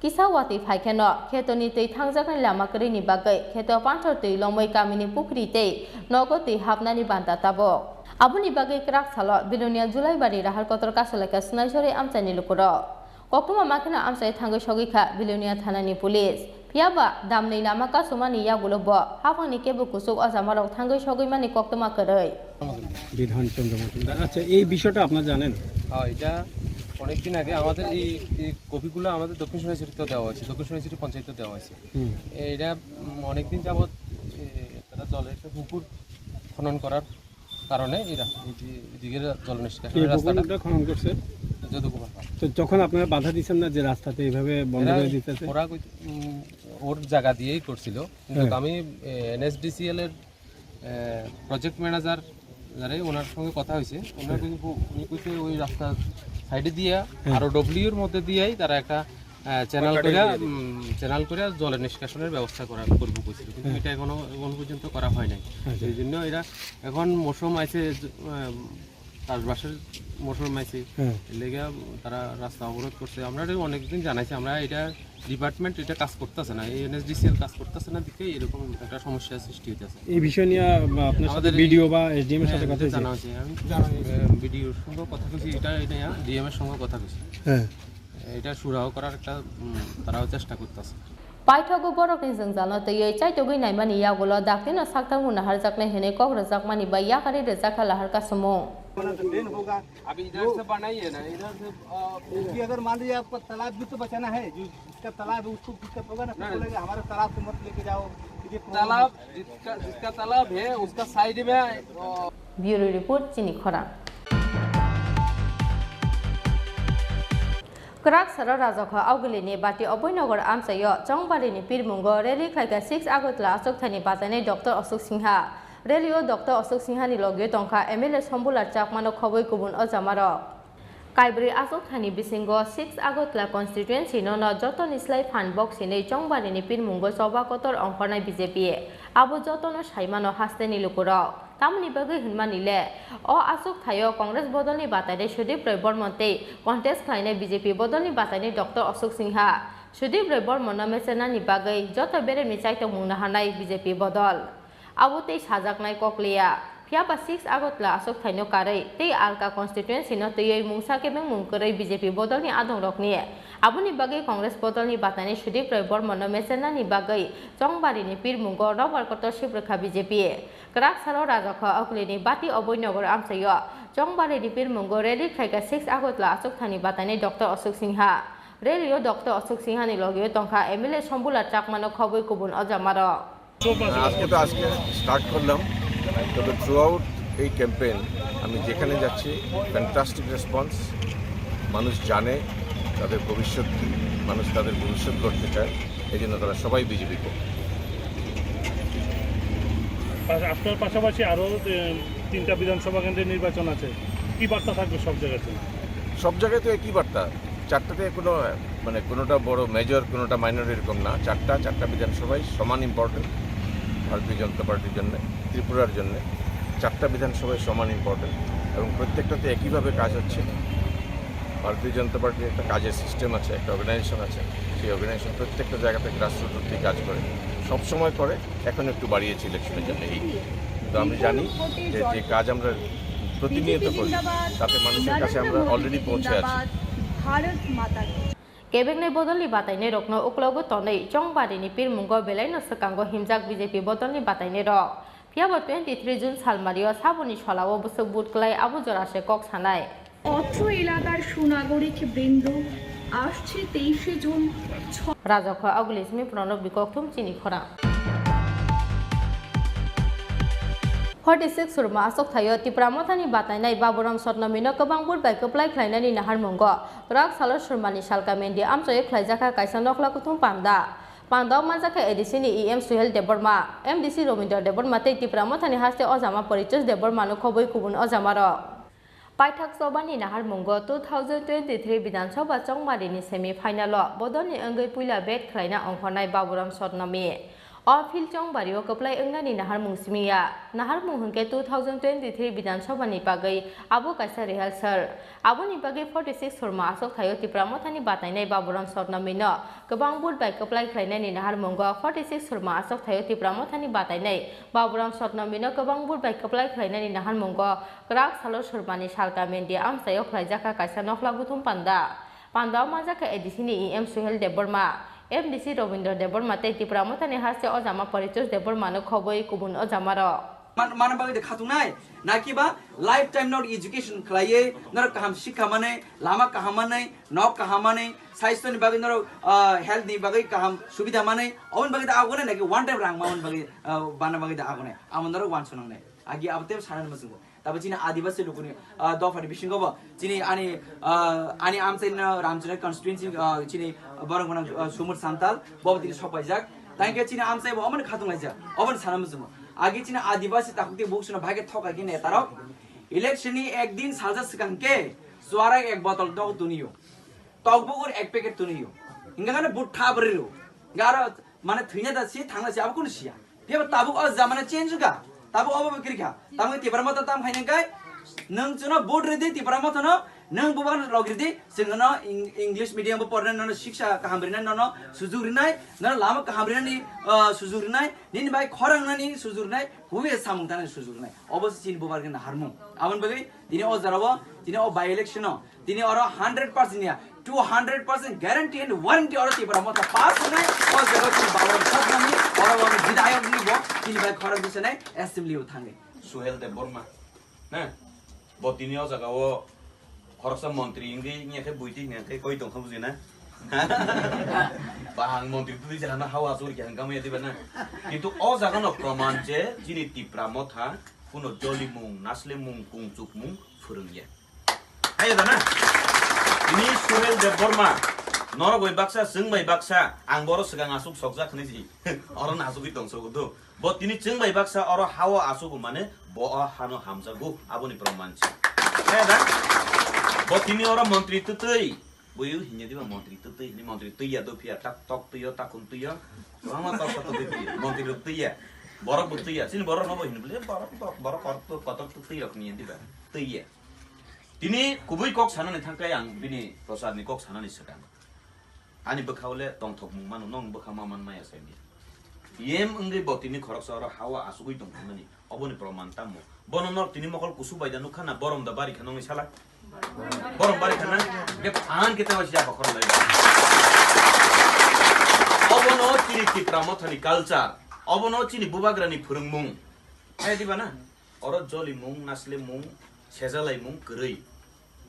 kisa watwi phaikheno khetoni twi thangjaknai lama kwrwini bagwi kheto panthor twi lomwi kamini pukhri tei nogo twi hapnani banta tabuk. Aboni bagwi kwrak salo Bilonia Julaibari Rahar kotor kasulaikha Sunaisori amchaini lukurok. Koktwma makheno amchai thangwi sogwi kha Bilonia thanani police. Phiya ba damni lama kasumani yagulo bo haphangni kebo kuchuk ojamarok thangwi sogwi mani koktwma kwrwi. Bidhan চন্দ্র মজুমদার। আচ্ছা, এই বিষয়টা আপনারা জানেন? হ্যাঁ, এটা অনেকদিন আগে আমাদের এই, এই কপিগুলো আমাদের দক্ষিণ সোনাইছড়িতে দেওয়া হয়েছে, দক্ষিণ সোনাইছড়ি পঞ্চায়েতে দেওয়া হয়েছে। হুম। এটা, উম, অনেকদিন যাবত, এ, তারা জলের একটা পুকুর খনন করার কারণে এই রা-, এই যে এদিকে জল নিষ্কাশনের এই রাস্তাটা পুকুরটা খনন করছে? যদু কুমার পাল। তো যখন আপনারা বাধা দিচ্ছেন না যে রাস্তাতে এইভাবে বন্ধ এরা করে দিতেছে? ওরা কই-, উম, ওর জায়গা দিয়েই করছিল, কিন্তু হ্যাঁ। আমি, এ, এনএসডিসিএল এর, এ, প্রজেক্ট ম্যানেজার যারে, ওনার সঙ্গে কথা হয়েছে, ওনার হ্যাঁ। কিন্তু উনি কইছে ওই রাস্তার সাইডে দিয়ে হ্যাঁ। আরও ডব্লিউর মধ্যে দিয়েই তারা একটা আহ, চ্যানেল কন্ট্রাক্টর করে, দিয়ে দিবে। উম, চ্যানেল করে জলের নিষ্কাশনের ব্যবস্থা করা, করবো কইছিল, কিন্তু হ্যাঁ। এটা এখনো, এখনো পর্যন্ত করা হয় নাই। আচ্ছা। এই জন্য এরা এখন মৌসুম আইছে, জ-, আহ, চাষবাসের মৌসুম আইছে। হ্যাঁ। এর লেগে তারা রাস্তা অবরোধ করছে। আমরা এটা অনেকদিন জানাইছি, আমরা এটা ডিপার্টমেন্ট এটা কাজ করতেছে না, এই এনএসডিসিএল কাজ করতেছে না দিকে এরকম একটা সমস্যা সৃষ্টি হইতেছে। এই বিষয় নিয়ে, আহ, আপনার সাথে আমাদের এই বিডিও বা এসডিএম এর সাথে হ্যাঁ, কথা এটা হয়েছে? জানা হয়েছে। আমি, জানা হয়েছে। আহ, বিডিওর সঙ্গে কথা কইছি, এটা, এটা ডিএম এর সঙ্গে কথা কইছি। হ্যাঁ। এটা সুরাহা করার একটা, উম, তারাও চেষ্টা করতেছে। Paithago borokni jwngjalno twiwi chaitugwi naimani yagulo daktino saktharmung naharjaknai hwnwi kok rwjakmani bai yakarwi rwjakha lahar kasumung. अभी इधर से बनाइए ना, इधर से, अ, क्योंकि अगर मान लीजिए आपका तालाब भी तो बचाना है, जो जिसका तालाब है उसको दिक्कत होगा ना, फिर नहीं। बोलेंगे हमारा तालाब से मत लेके जाओ, ये प्रॉब्लम है। तालाब जिसका, जिसका तालाब है उसका साइड में, अ, Bureau report, Chini Khorang. Kwrak salo Rajakho Augulini Bati Oboinogar amchaio Chongbarini pirmungo rally khlaikha six Agartala achukthani bachainai Doctor Ashok Singha. Rally-o Doctor Ashok Singhani logio tongkha M L A Sombulal Chakmano khobwi kubun ojamarok. Kaibrwi achukthani bisingo six Agartala constituency no no jotoni slai phan bok sinwi Chongbarini pirmungo choba kotor ongkhornai B J P. Abo jotono saimano hasteni lukurok. Tamoni bagwi hwnmani le, o achukthaio Congress bodolni batainai Sudip Roy Bormon tei contest khlainai B J P bodolni batainai Doctor Ashok Singha. Sudip Roy Bormonno mechenani bagwi joto beremni chaitokmung naharnai B J P bodol. Abo tei sajaknai kok liya. Phiya ba six Agartala achukthaino karwi tei alka constituency no twiwi mungsa kebengmung kwrwi B J P bodolni adongrokni. Aboni bagwi Congress bodolni batainai Sudip Roy Bormonno mechenani bagwi Chongbarini pirmungo nokbar kotor sip rwkha B J P. Kwrak salo Rajakha Oglini Bati Oboi Nogor amchaio Chongbarini pirmungo rally khaikha six Agartala achukthani batainai Doctor Ashok Singha. Rally-o Doctor Ashok Singhani logio tongkha M L A Sombula Chakmano khobwi kubun ojamarok. আজকে তো আজকে স্টার্ট করলাম, তবে through out এই ক্যাম্পেইন আমি যেখানে যাচ্ছি, fantastic response. মানুষ জানে তাদের ভবিষ্যৎ কী, মানুষ তাদের ভবিষ্যৎ গড়তে চায়, এই জন্য তারা সবাই বিজেপি। পাশা-, আপনার পাশাপাশি আরও, এ, তিনটা বিধানসভা কেন্দ্রে নির্বাচন আছে, কি বার্তা থাকবে সব জায়গাতে? সব জায়গায় তো একই বার্তা, চারটাতে কোনো, মানে, কোনোটা বড় মেজর, কোনোটা মাইনর, এরকম না। চারটা, চারটা বিধানসভায় সমান ইম্পর্টেন্ট ভারতীয় জনতা পার্টির জন্য, ত্রিপুরার জন্য। চারটা বিধানসভায় সমান ইম্পর্টেন্ট এবং প্রত্যেকটাতে একইভাবে কাজ হচ্ছে। ভারতীয় জনতা পার্টির একটা কাজের সিস্টেম আছে, একটা অর্গানাইজেশন আছে। সেই অর্গানাইজেশন প্রত্যেকটা জায়গাতে গ্রাসরুট অব্দি কাজ করে, সবসময় করে, এখন একটু বাড়িয়েছে ইলেকশনের জন্য। এই তো আমরা জানি যে, যে কাজ আমরা প্রতিনিয়ত করি, তাতে মানুষের কাছে আমরা অলরেডি পৌঁছে আছি। ভারত মাতা কি। Kebeknai bodolni batainairokno uklogo tonwi Chongbarini pirmungo belaino swkango himjak B J P bodolni batainairok. Phiya bo twenty three June salmario saboni solao bwswk vote klai abo jora se kok sanai. অত্র এলাকার সুনাগরিক বৃন্দ আসছে তেইশে জুন ছ- Rajakha Oglismi Pranab Bikokthum chini khorang. Forty six Surma achuk thaio Tipra Mothani batainai Baburam Sotnomino kwbang vote bai kwplai khlainani naharmungo kwrak salo Surmani salka mendi amchaio khlaijakha kaisa nokhla kuthum panda. Pandao manjakha A D C ni E M Suhel Debbarma, M D C Robindra Debbarma tei Tipra Mothani haste ojama Poritos Debbarmano khobwi kubun ojamarok. Paithak chobani naharmungo two thousand twenty-three Bidhan Sabha chongmarini semi final-o bodolni wngwi puila bat khlaina ongkhornai Baburam Sotnomi. O field chongbario kwplai wngnani naharmung simiya. Naharmung hwnkhe two thousand twenty-three Bidhan Sabhani bagwi abo kaisa rehearsal. Aboni bagwi forty six Surma achuk thaio Tipra Mothani batainai Baburam Sotnomino kwbang vote bai kwplai khlainani naharmungo forty six Surma achuk thaio Tipra Mothani batainai Baburam Sotnomino kwbang vote bai kwplai khlainani naharmungo kwrak salo Surmani salka mendi amchaio khlaijakha kaisa nokhla kuthum panda. Pandao manjakha A D C ni E M Suhel Debbarma, M D C Robindra Debbarma tei Tipra Mothani haste ojama Poritos Debbarmano khobwi kubun ojamarok. Man-, mana bagwi de khatungnai, nakiba lifetime norok education khlaiwi, norok kaham sikha manwi, lama kaham manwi, nok kaham manwi, saisto ni bagwi norok, ah, health ni bagwi kaham subida manwi, oboni bagwi de agonai, naki one time rang mamani bagwi, ah, bana bagwi de agonai, amo norok uansuknai. Agi abo tei sanani muchungo. Tabo chini Adibasi lukuni, ah, dophani bisingo bo chini ani, ah, ani amchaino Ramchunai constituency, ah, chini borok gwnang, ah, Sumut Santal bo tini sokpaijak. Tangkhe chini amchai bo omoni khatung laijak, oboni sana muchungo. Agi chini Adibasi takhuk tei buksuna bhai khe thokai khe netarok election ni ek din salsa swkang khe chuarai ek botol dog tuniyo, tokbukur ek packet tuniyo. Hingkha kheno but tha bwrwi rw. Hingkha aro mane thwina da si, thangna si, abo kunu siya. Phiya ba tabuk o jamana change wngkha. Tabuk obo bo kirikha. Tamo Tipra Motha tam khaina khe nwng chwngno vote rwdi Tipra Mothano, nwng bubagra log rwdi, chwngno Eng-, English medium bo pornai, nono siksa kaham rinai, nono sujuk rinai, nono lama kaham rinani, ah, sujuk rinai, nini bai khorang nani sujuk rinai, huye samung tanani sujuk rinai. Obo se chini bubagra naharmung. Aboni bagwi tini o jora o, tini o by election o, tini oro hundred percent ya, two hundred percent guarantee and warranty oro Tipra Motha pass wngnai, o jaga o chini Baburam Sotnomi, oro bo bidhayok ni bo, chini bai khorang bisanai assembly o thangwi. Suhel Debbarma, na? Bo tini o jaga o khoroksa montri wngwi wngya khe buiti wngya khe koi tongkha buji na? Bahang montri twi jaga no hawa churi khe hangkha maya diba na? Kintu o jaga no proman je chini Tipra Motha kuno jolimung, naslemung, kungchukmung phwrwngya. Hai da na? Ini Suhel Debbarma, norok bai baksa, chwng bai baksa, ang boro swkang aswk sokjak hinwi si. Oro no aswkwi tongsogo do. Bo tini chwng bai baksa oro hao aswk mane bo o hano hamjago, aboni proman se. Hai da? Bo tini oro montri twtwi. Boyo hinya diba montri twtwi, hini montri twiya do phiya, tak tok twiyo, takun twiyo. Kwbangma tok tok twi twiyo. Montri rok twiya. Borok bo twiya. Chini borok no bo hini bole borok tok, borok kor to kotor twtwi rok ni diba. Twiya. Tini kubui kok sanani thangkai ang bini prosad ni kok sanani swkang. Ani bwkhao le tongthok mung mano, nong bwkha ma man maya sai di. Yem wngwi bo tini khoroksa oro hawa asugwi tong thangmani. Oboni proman tamo? Bono norok tini mokol kusu bai da nukha na borom da bari kha nongni sala? Borom bari kha na? Be phan khe tama siya bokhor lai. Obono chini Tipra Mothani culture. Obono chini bubagrani phwrwngmung. Hai di ba na? Oro jolimung, naslemung, sejalaimung kwrwi.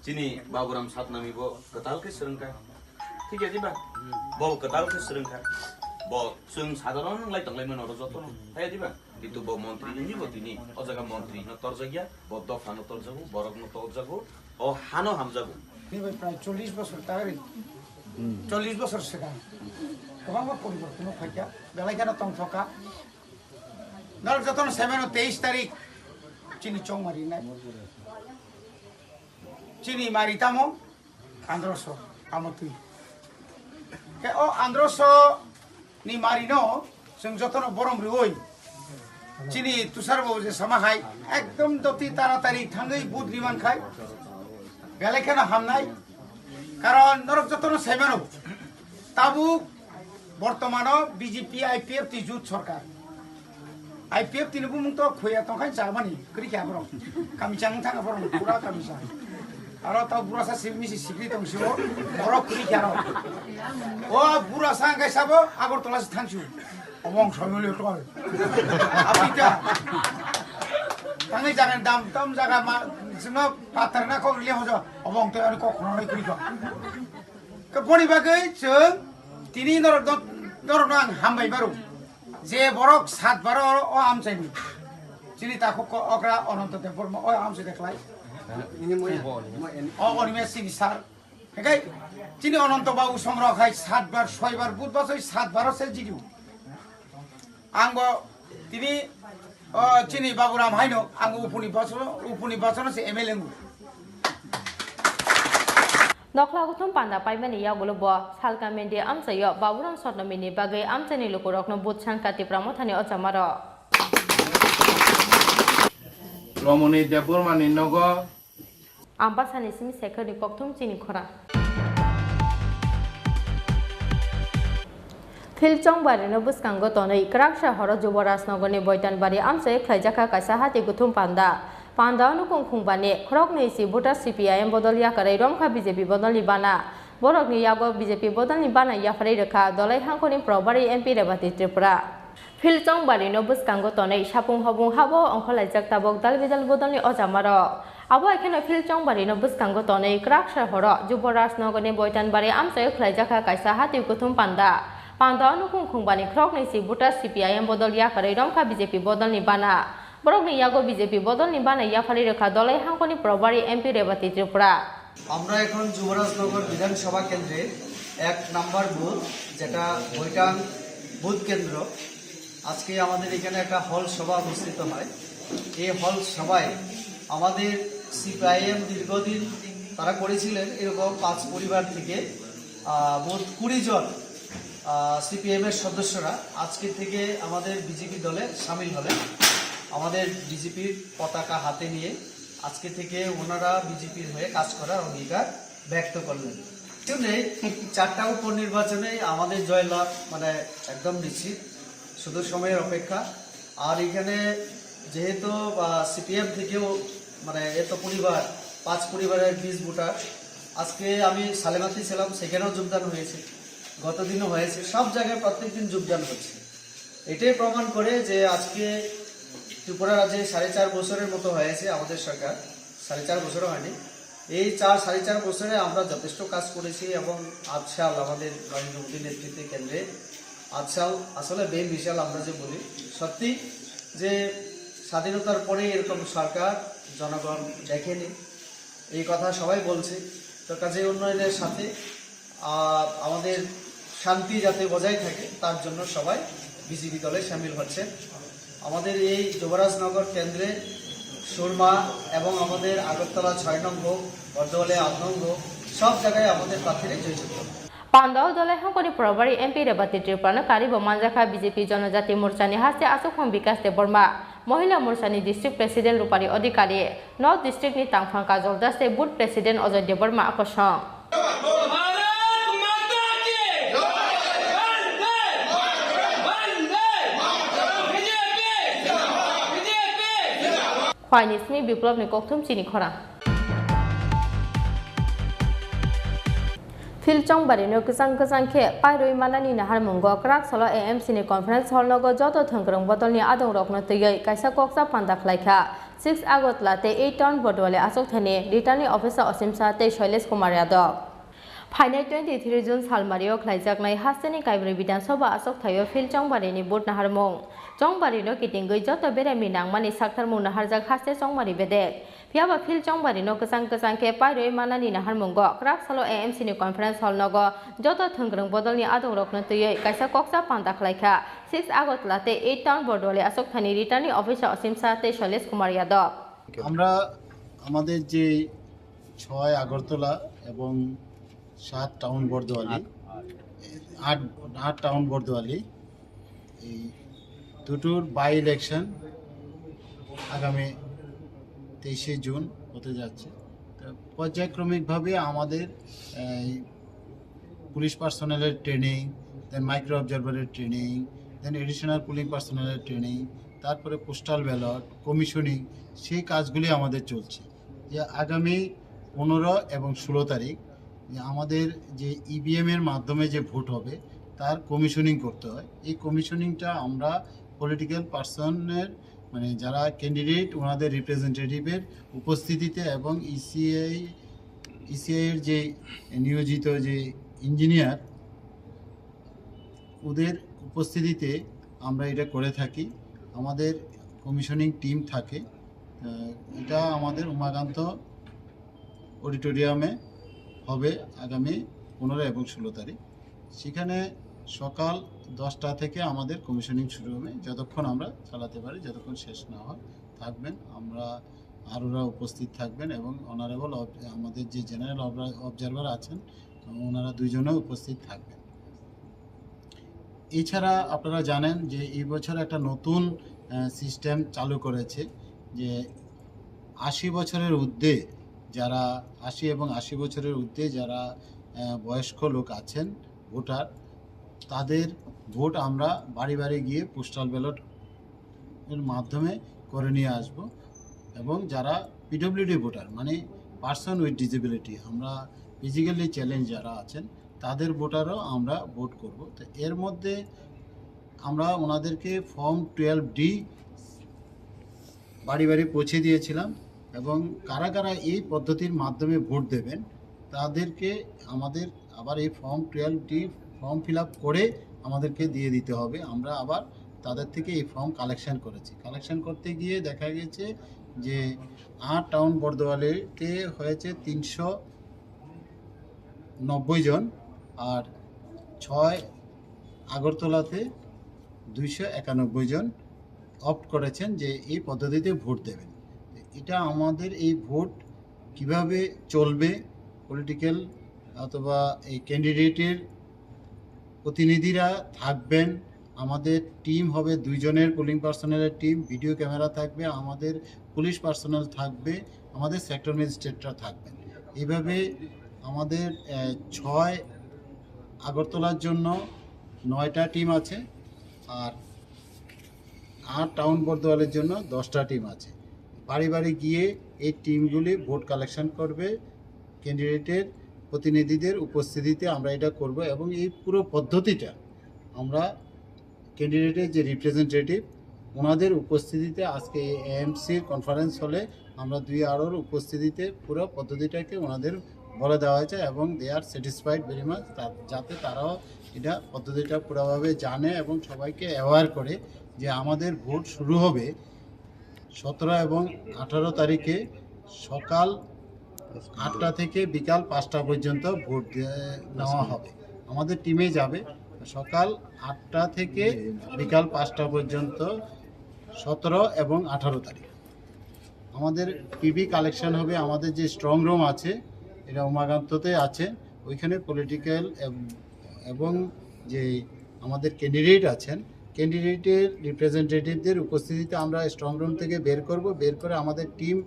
Chini Baburam Satnami bo kwtal khe swrwngkha. Thik ya diba? Bo kwtal khe swrwngkha. Bo chwng sadharon wng lai tong lai mano oro jotono. Thaya diba? Kintu bo montri wngwi bo tini o jaga montri no torjak ya, bo dopha no torjago, borok no torjago, o hano hamjago. Tini bai prai chollish bosor ta ri. Chollish bosor swkang. Kwbangma poriborton no phaikha. Belai kheno tongthokha. Norok jotono semeno teis tarik chini chongmari nai. Chini mari tamo androso, tamo twi. Ke o androso ni mari no chwng jotono borom rioi. Chini tusar bo je sama hai ekdom doti taratari thangwi bud riman khai. Belai kheno hamnai. Karon norok jotono semeno. Tabuk bortomano B J P I P F T jut sorkar. I P F T ni bumung to khoya tongkha chamani, kwrwi kha borok. Kami chang thang borok, pura kami chang. Aro to burasa si misi sikri tong sibo, borok kwrwi kha ro. O burasa ang kaisa bo, Agartala si thang sibo. Obong soyole tol. Apita. Tangi jagan dam tam jaga ma, sino patar na kok le hojo. Obong to ani kok khono kwrwi kha. Ke boni bagwi chwng tini norok don, norok no ang hambai baro. Je borok sat baro o amchaini. Chini takhuk ko okra Ananto Debbarma o amchai de khlai. O Animesh Singh sir. Hekai chini Ananto Babu songrok hai sat bar, soi bar, budbar soi sat baro se jidu. Ang bo tini o chini Baburam haino ang upuni bosono, upuni bosono se M L A ngu. Nokhla kuthum panda paimani yagulo bo Salka Mendi amchaio Baburam Satnamini bagwi amchaini lukurokno bujsangkha Tipra Mothani o chamaro. Romoni Debbarmani nogo. Ambasani simi Sekharni kokthum chini khora. Phil Chongbari no bwskango tonwi kwraksa horo Juboraj Nogorni Boitanbari amchai khlaijakha kaisa hati kuthum panda. Panda o nukung khungbani khoroknwi si voter C P I M bodol yakarwi romkha B J P bodolni bana. Borokni yago B J P bodolni bana yapharwi rwkha Dolai hangkhoni Probari M P Rebati Tripura. Phil Chongbari no bwskango tonwi sapung hobung habo ongkhorlaijak tabok dal bidal bodolni o chamarok. Abo hai kheno Phil Chongbari no bwskango tonwi kwraksa horo Juboraj Nogorni Boitanbari amchaio khlaijakha kaisa hati kuthum panda. Panda o nukung khungbani khoroknwi si voter C P I M bodol yakarwi romkha B J P bodolni bana. Borokni yago B J P bodolni bana yapharwi rwkha Dolai hangkhoni Probari M P Rebati Tripura. আমরা এখন যুবরাজনগর বিধানসভা কেন্দ্রে এক number booth, যেটা বৈটাং বুথ কেন্দ্র, আজকে আমাদের এখানে একটা হল সভা অনুষ্ঠিত হয়। এই হল সভায় আমাদের সিপিআইএম দীর্ঘদিন তারা করেছিলেন, এরকম পাঁচ পরিবার থেকে, আহ, মোট কুড়ি জন, আহ, সিপিএম এর সদস্যরা আজকে থেকে আমাদের বিজেপি দলে সামিল হলেন। আমাদের বিজেপির পতাকা হাতে নিয়ে আজকে থেকে ওনারা বিজেপির হয়ে কাজ করার অঙ্গীকার ব্যক্ত করলেন। কেউ নেই, চারটা উপনির্বাচনে আমাদের জয়লাভ মানে একদম নিশ্চিত, শুধু সময়ের অপেক্ষা। আর এখানে যেহেতু, আহ, সিপিএম থেকেও মানে এত পরিবার, পাঁচ পরিবারের বিশ ভোটার, আজকে আমি সালেমাতে ছিলাম, সেখানেও যোগদান হয়েছে, গত দিনও হয়েছে, সব জায়গায় প্রত্যেক দিন যোগদান হচ্ছে। এটাই প্রমাণ করে যে আজকে ত্রিপুরা রাজ্যে সাড়ে চার বছরের মতো হয়েছে আমাদের সরকার, সাড়ে চার বছরও হয়নি। এই চার, সাড়ে চার বছরে আমরা যথেষ্ট কাজ করেছি এবং আজসাল আমাদের নরেন্দ্র মোদীর নেতৃত্বে কেন্দ্রে আজসাল আসলে বেম বিশাল আমরা যে বলি, সত্যি যে স্বাধীনতার পরে এরকম সরকার জনগণ দেখেনি, এই কথা সবাই বলছে। তো কাজেই উন্নয়নের সাথে, আহ, আমাদের শান্তি যাতে বজায় থাকে তার জন্য সবাই বিজেপি দলে সামিল হচ্ছে। আমাদের এই যুবরাজনগর কেন্দ্রে সুরমা এবং আমাদের আগরতলা ছয় নম্বর, বর্দোয়ালি আট নম্বর, সব জায়গায় আমাদের প্রার্থীরাই জয়যুক্ত। Pandao Dolai Hongkoni Probari M P Rebati Tripurano karibo manjakha B J P Jonojati Morchani haste Aswkphang Bikas Debbarma, Mohila Morchani District President Rupari Adhikari, North District ni Tangphang Kajol Das tei Booth President Ajoy Debbarma kosong. Bharat माता की जय। वंदे मातरम। वंदे Mataram. B J P जिंदाबाद। B J P जिंदाबाद। Khwaini simi Biplobni kokthum chini khorang. Field Chongbari no kwchang kwchang khe pairwi manani naharmungo kwrak salo A M C ni conference hall nogo joto thwngkwrwng bodolni adongrokno twiwi kaisa koksa panda khlaikha. Six Agartala tei eight Town Bordwali achukthani Returning Officer Osim Shah tei Shailesh Kumar Yadav. Phainai twenty three June salmario khlaijaknai hasteni Kaibrwi Bidhan Sabha achukthaio Field Chongbarini vote naharmung. Chongbarino kitingwi joto beremni nangmani saktharmung naharjak haste Chongbari bedek. Phiyaba Field Chongbarino kwchang kwchang khe pairwi manani naharmungo kwrak salo A M C ni conference hall nogo joto thwngkwrwng bodolni adongrokno twiwi kaisa koksa panda khlaikha. Six Agartala tei eight Town Bordwali achukthani Returning Officer Osim Shah tei Shailesh Kumar Yadav. আমরা আমাদের যে ছয় আগরতলা এবং সাত টাউন বর্দোয়ালি, আট, আট টাউন বর্দোয়ালি, এই দুটোর বাই ইলেকশন আগামী তেইশে জুন হতে যাচ্ছে। তো পর্যায়ক্রমিকভাবে আমাদের এই পুলিশ পার্সোনেলের ট্রেনিং, দেন মাইক্রো অবজারভারের ট্রেনিং, দেন এডিশনাল পুলিং পার্সোনেলের ট্রেনিং, তারপরে পোস্টাল ব্যালট, কমিশনিং, সেই কাজগুলি আমাদের চলছে। যে আগামী পনেরো এবং ষোলো তারিখ যে আমাদের যে ইভিএম এর মাধ্যমে যে ভোট হবে, তার কমিশনিং করতে হয়। এই কমিশনিংটা আমরা পলিটিক্যাল পার্সনের, মানে, যারা ক্যান্ডিডেট, ওনাদের রিপ্রেজেন্টেটিভের উপস্থিতিতে এবং ইসিআই, ইসিআই এর যে নিয়োজিত যে ইঞ্জিনিয়ার, ওদের উপস্থিতিতে আমরা এটা করে থাকি। আমাদের কমিশনিং টিম থাকে। আহ, এটা আমাদের উমাকান্ত অডিটোরিয়ামে হবে আগামী পনেরো এবং ষোলো তারিখ। সেখানে সকাল দশটা থেকে আমাদের কমিশনিং শুরু হবে, যতক্ষণ আমরা চালাতে পারি, যতক্ষণ শেষ না হয় থাকবেন। আমরা আরোরা উপস্থিত থাকবেন এবং অনারেবল অব-, আমাদের যে জেনারেল অবরা-, অবজারভার আছেন, ওনারা দুইজনেও উপস্থিত থাকবেন। এছাড়া আপনারা জানেন যে এই বছর একটা নতুন, আহ, সিস্টেম চালু করেছে যে আশি বছরের ঊর্ধ্বে যারা, আশি এবং আশি বছরের ঊর্ধ্বে যারা, আহ, বয়স্ক লোক আছেন, ভোটার, তাদের ভোট আমরা বাড়ি বাড়ি গিয়ে পোস্টাল ব্যালট এর মাধ্যমে করে নিয়ে আসব। এবং যারা পিডব্লিউডি ভোটার, মানে পার্সন উইথ ডিসেবিলিটি, আমরা ফিজিক্যালি চ্যালেঞ্জ যারা আছেন, তাদের ভোটারও আমরা ভোট করব। তো এর মধ্যে আমরা ওনাদেরকে ফর্ম টুয়েলভ ডি বাড়ি বাড়ি পৌঁছে দিয়েছিলাম এবং কারা কারা এই পদ্ধতির মাধ্যমে ভোট দেবেন, তাদেরকে আমাদের আবার এই form twelve D form fill up করে আমাদেরকে দিয়ে দিতে হবে। আমরা আবার তাদের থেকে এই ফর্ম কালেকশন করেছি। কালেকশন করতে গিয়ে দেখা গেছে যে আট টাউন বর্দোয়ালিতে হয়েছে তিনশো নব্বই জন, আর ছয় আগরতলাতে দুইশো একানব্বই জন অপ্ট করেছেন যে এই পদ্ধতিতে ভোট দেবেন। এটা আমাদের এই ভোট কিভাবে চলবে, পলিটিক্যাল অথবা এই ক্যান্ডিডেটের প্রতিনিধিরা থাকবেন। আমাদের টিম হবে দুইজনের, পোলিং পার্সোনালের টিম, ভিডিও ক্যামেরা থাকবে, আমাদের পুলিশ পার্সোনাল থাকবে, আমাদের সেক্টর ম্যাজিস্ট্রেটরা থাকবেন। এইভাবে আমাদের, আহ, ছয় আগরতলার জন্য নয়টা টিম আছে, আর আট টাউন বর্দোয়ালের জন্য দশটা টিম আছে। বাড়ি বাড়ি গিয়ে এই টিমগুলি ভোট কালেকশন করবে, ক্যান্ডিডেটের প্রতিনিধিদের উপস্থিতিতে আমরা এটা করব। এবং এই পুরো পদ্ধতিটা আমরা ক্যান্ডিডেটের যে রিপ্রেজেন্টেটিভ, ওনাদের উপস্থিতিতে আজকে এই এএমসির কনফারেন্স হলে আমরা দুই আরোর উপস্থিতিতে পুরো পদ্ধতিটাকে ওনাদের বলে দেওয়া হয়েছে এবং they are satisfied very much, যাতে তারাও এটা পদ্ধতিটা পুরোভাবে জানে এবং সবাইকে অ্যাওয়ার করে যে আমাদের ভোট শুরু হবে সতেরো এবং আঠারো তারিখে সকাল আটটা থেকে বিকাল পাঁচটা পর্যন্ত ভোট দিয়ে নেওয়া হবে। আমাদের টিমে যাবে সকাল আটটা থেকে বিকাল পাঁচটা পর্যন্ত, সতেরো এবং আঠারো তারিখ। আমাদের পিবি কালেকশন হবে, আমাদের যে স্ট্রং রুম আছে, এটা উমাকান্ততে আছে, ওইখানে পলিটিক্যাল এবং যে আমাদের ক্যান্ডিডেট আছেন, ক্যান্ডিডেটের রিপ্রেজেন্টেটিভদের উপস্থিতিতে আমরা স্ট্রং রুম থেকে বের করব। বের করে আমাদের টিম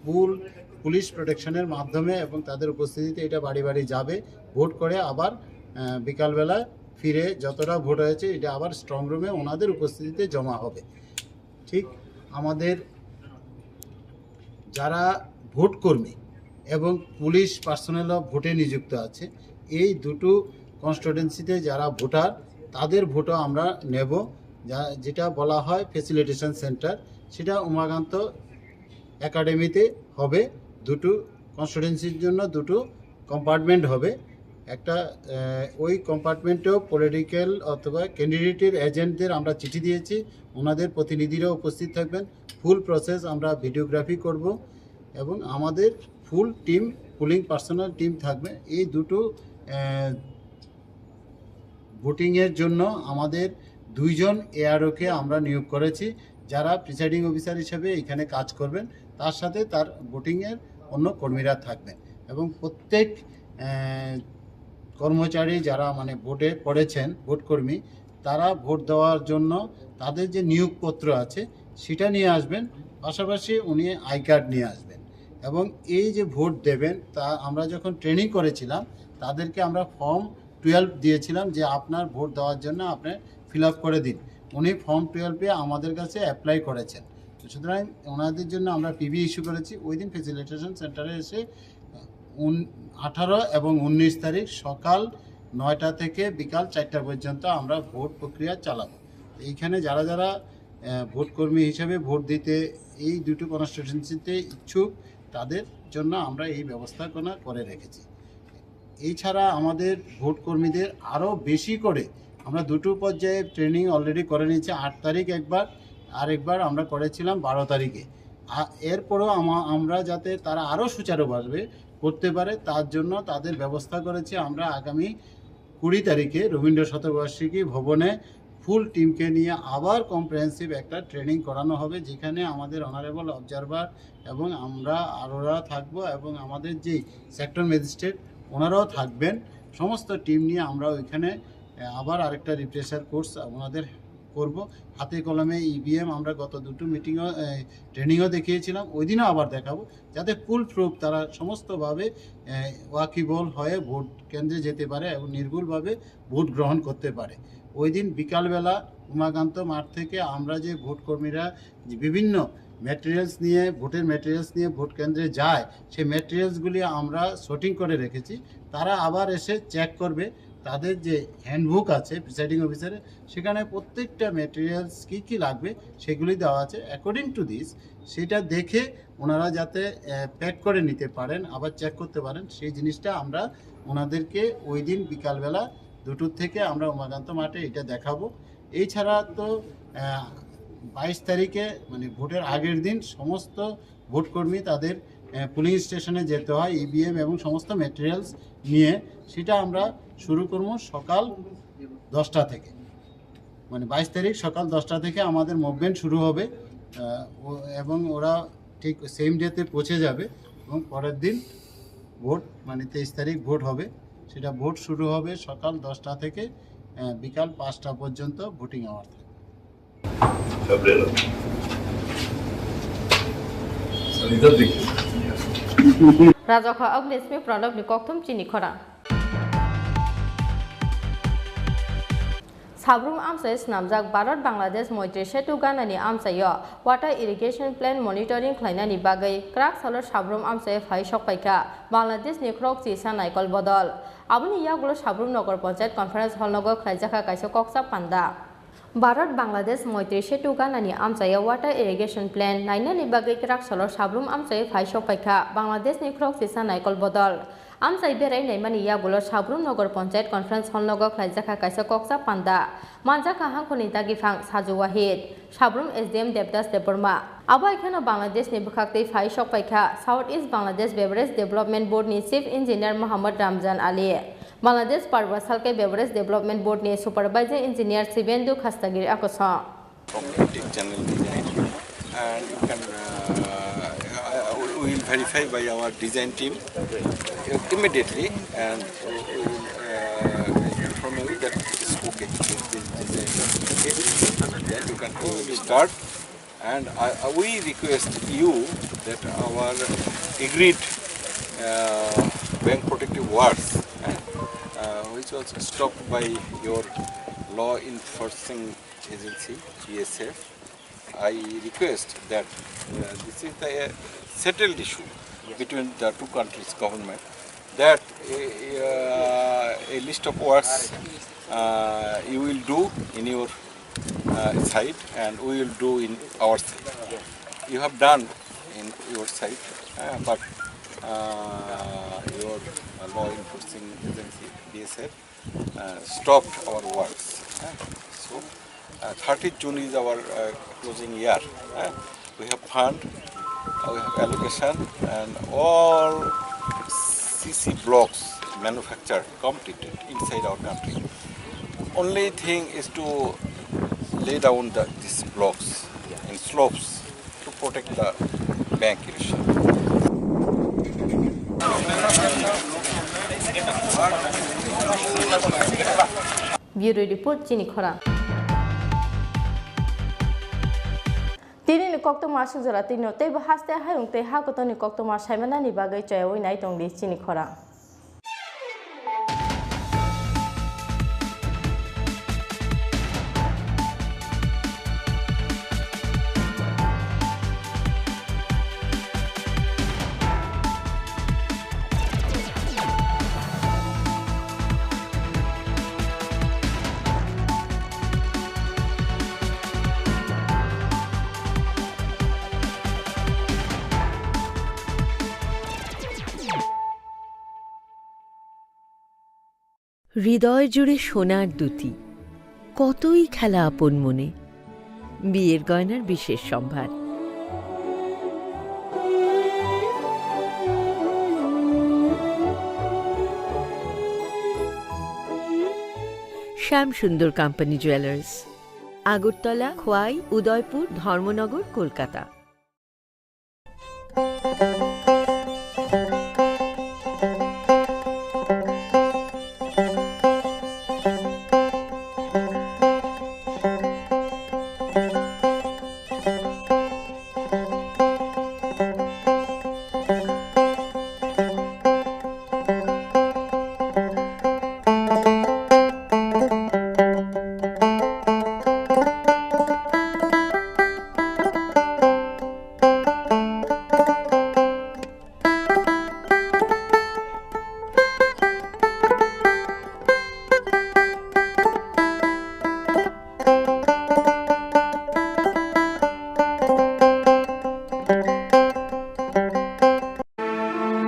ফুল পুলিশ প্রোটেকশনের মাধ্যমে এবং তাদের উপস্থিতিতে এটা বাড়ি বাড়ি যাবে। ভোট করে আবার আহ, বিকালবেলা ফিরে যতটা ভোট হয়েছে, এটা আবার স্ট্রং রুমে ওনাদের উপস্থিতিতে জমা হবে। ঠিক আমাদের যারা ভোটকর্মী এবং পুলিশ পার্সোনেলও ভোটে নিযুক্ত আছে, এই দুটো কনস্টিটুয়েন্সিতে যারা ভোটার, তাদের ভোটও আমরা নেব। যা যেটা বলা হয় ফেসিলিটেশন সেন্টার, সেটা উমাকান্ত একাডেমিতে হবে। দুটো কনস্টিটুয়েন্সির জন্য দুটো কম্পার্টমেন্ট হবে। একটা আহ, ওই কম্পার্টমেন্টেও পলিটিক্যাল অথবা ক্যান্ডিডেটের এজেন্টদের আমরা চিঠি দিয়েছি, ওনাদের প্রতিনিধিরাও উপস্থিত থাকবেন। ফুল প্রসেস আমরা ভিডিওগ্রাফি করব এবং আমাদের full team, polling personal team থাকবে। এই দুটো আহ, ভোটিংয়ের জন্য আমাদের দুইজন এআরওকে আমরা নিয়োগ করেছি, যারা প্রিসাইডিং অফিসার হিসেবে এখানে কাজ করবেন, তার সাথে তার ভোটিংয়ের অন্য কর্মীরা থাকবেন। এবং প্রত্যেক আহ, কর্মচারী যারা মানে ভোটে পড়েছেন, ভোটকর্মী, তারা ভোট দেওয়ার জন্য তাদের যে নিয়োগপত্র আছে, সেটা নিয়ে আসবেন। পাশাপাশি উনি আই কার্ড নিয়ে আসবেন। এবং এই যে ভোট দেবেন, তা আমরা যখন ট্রেনিং করেছিলাম, তাদেরকে আমরা ফর্ম টুয়েলভ দিয়েছিলাম যে আপনার ভোট দেওয়ার জন্য আপনি ফিল আপ করে দিন। উনি ফর্ম টুয়েলভে আমাদের কাছে অ্যাপ্লাই করেছেন। তো সুতরাং ওনাদের জন্য আমরা পিবি ইস্যু করেছি। ওই দিন ফেসিলিটেশন সেন্টারে এসে উন আঠারো এবং উনিশ তারিখ সকাল নয়টা থেকে বিকাল চারটা পর্যন্ত আমরা ভোট প্রক্রিয়া চালাবো। এইখানে যারা যারা আহ, ভোটকর্মী হিসেবে ভোট দিতে এই দুটো কনস্টিটুয়েন্সিতে ইচ্ছুক, তাদের জন্য আমরা এই ব্যবস্থাপনা করে রেখেছি। এছাড়া আমাদের ভোটকর্মীদের আরও বেশি করে, আমরা দুটো পর্যায়ে ট্রেনিং অলরেডি করে নিয়েছি, আট তারিখ একবার, আরেকবার আমরা করেছিলাম বারো তারিখে। আ- এরপরেও আমা- আমরা যাতে তারা আরও সুচারুভাবে করতে পারে, তার জন্য তাদের ব্যবস্থা করেছি আমরা আগামী কুড়ি তারিখে রবীন্দ্র শতবার্ষিকী ভবনে ফুল টিমকে নিয়ে আবার কম্প্রিহেন্সিভ একটা ট্রেনিং করানো হবে, যেখানে আমাদের অনারেবল অবজারভার এবং আমরা আরোরা থাকবো এবং আমাদের যে সেক্টর ম্যাজিস্ট্রেট, ওনারাও থাকবেন। সমস্ত টিম নিয়ে আমরা ওইখানে আহ, আবার আরেকটা রিফ্রেশার কোর্স ওনাদের করব। হাতে কলমে ইভিএম আমরা গত দুটো মিটিংও, ট্রেনিংও দেখিয়েছিলাম, ওই দিনও আবার দেখাবো, যাতে ফুল প্রুফ তারা সমস্তভাবে আহ, ওয়াকিবল হয়ে ভোট কেন্দ্রে যেতে পারে এবং নির্ভুলভাবে ভোট গ্রহণ করতে পারে। ওই দিন বিকালবেলা উমাকান্ত মাঠ থেকে আমরা যে ভোটকর্মীরা যে বিভিন্ন ম্যাটেরিয়ালস নিয়ে, ভোটের ম্যাটেরিয়ালস নিয়ে ভোট কেন্দ্রে যায়, সেই ম্যাটেরিয়ালসগুলি আমরা সর্টিং করে রেখেছি। তারা আবার এসে চেক করবে, তাদের যে হ্যান্ডবুক আছে প্রিসাইডিং অফিসারের, সেখানে প্রত্যেকটা ম্যাটেরিয়ালস কী কী লাগবে সেগুলি দেওয়া আছে। অ্যাকর্ডিং টু দিস, সেটা দেখে ওনারা যাতে প্যাক করে নিতে পারেন, আবার চেক করতে পারেন, সেই জিনিসটা আমরা ওনাদেরকে ওই দিন বিকালবেলা দুটোর থেকে আমরা উমাকান্ত মাঠে এটা দেখাবো। এছাড়া তো আহ, বাইশ তারিখে, মানে ভোটের আগের দিন, সমস্ত ভোটকর্মী তাদের পোলিং স্টেশনে যেতে হয় ইভিএম এবং সমস্ত ম্যাটেরিয়ালস নিয়ে। সেটা আমরা শুরু করবো সকাল দশটা থেকে, মানে বাইশ তারিখ সকাল দশটা থেকে আমাদের মুভমেন্ট শুরু হবে। আহ, ও- এবং ওরা ঠিক সেম ডেতে পৌঁছে যাবে এবং পরের দিন ভোট, মানে তেইশ তারিখ ভোট হবে। সেটা ভোট শুরু হবে সকাল দশটা থেকে আহ, বিকাল পাঁচটা পর্যন্ত ভোটিং আওয়ার থাকবে। Rajokha Agnes Mepranokni kokthum chini khorang. Sabrum amchai swnamjak Bharat Bangladesh Moitri Setu ganani amchaio water irrigation plan monitoring khlainani bagwi kwrak salo Sabrum amchai phai sokpaikha Bangladesh ni khorok chisa naikol bodol. Aboni yagulo Sabrum Nagar Panchayat Conference Hall nogo khlaijakha kaisa koksa panda. Bharat Bangladesh Moitri Setu ganani amchaio water irrigation plan nainani bagwi kwrak salo Sabrum amchaio phai sokpaikha Bangladesh ni khorok chisa naikol bodol. Amchai berai naimani yagulo Sabrum Nagar Panchayat Conference Hall nogo khlaijakha kaisa koksa panda. Manjakha hangkhorni dagiphang Saju Wahid, Sabrum S D M Devdas Debbarma. Abo hai kheno Bangladesh ni bwkhaktwi phai sokpaikha South East Bangladesh Beverage Development Board ni Chief Engineer Mohammad Ramzan Ali, Bangladesh Parbasal ke Beverage Development Board ni Supervising Engineer Sibendu Khastagiri Akosong. Optic channel design, and you can, uh, Verify by our design team immediately, and we will, uh, inform you that it's okay. This design is okay. Then you can, we will start. And I, I, we request you that our agreed, uh, bank protective works, eh, uh, which was stopped by your law enforcing agency, B S F, I request that, uh, this is the, uh, settled issue between the two countries' government, that, uh, a list of works, uh, you will do in your, uh, side and we will do in our side. You have done in your side, uh, but, uh, your, uh, law enforcing agency, B S F, uh, stopped our works. Uh, so, uh, thirtieth June is our, uh, closing year. Uh, we have fund, uh, we have allocation, and all C C blocks manufactured, completed inside our country. Only thing is to lay down the, these blocks in slopes to protect the bank erosion. Bureau Report, chini khorang. Tini ni koktwma aswk jora twi no teibo haste hayung tei ha kotor ni koktwma saimanani bagwi chayawi nai tong di chini khorang. হৃদয় জুড়ে সোনার দুতি, কতই খেলা আপন মনে, বিয়ের গয়নার বিশেষ সম্ভার। শ্যাম সুন্দর কোম্পানি জুয়েলার্স, আগরতলা, খোয়াই, উদয়পুর, ধর্মনগর, কলকাতা।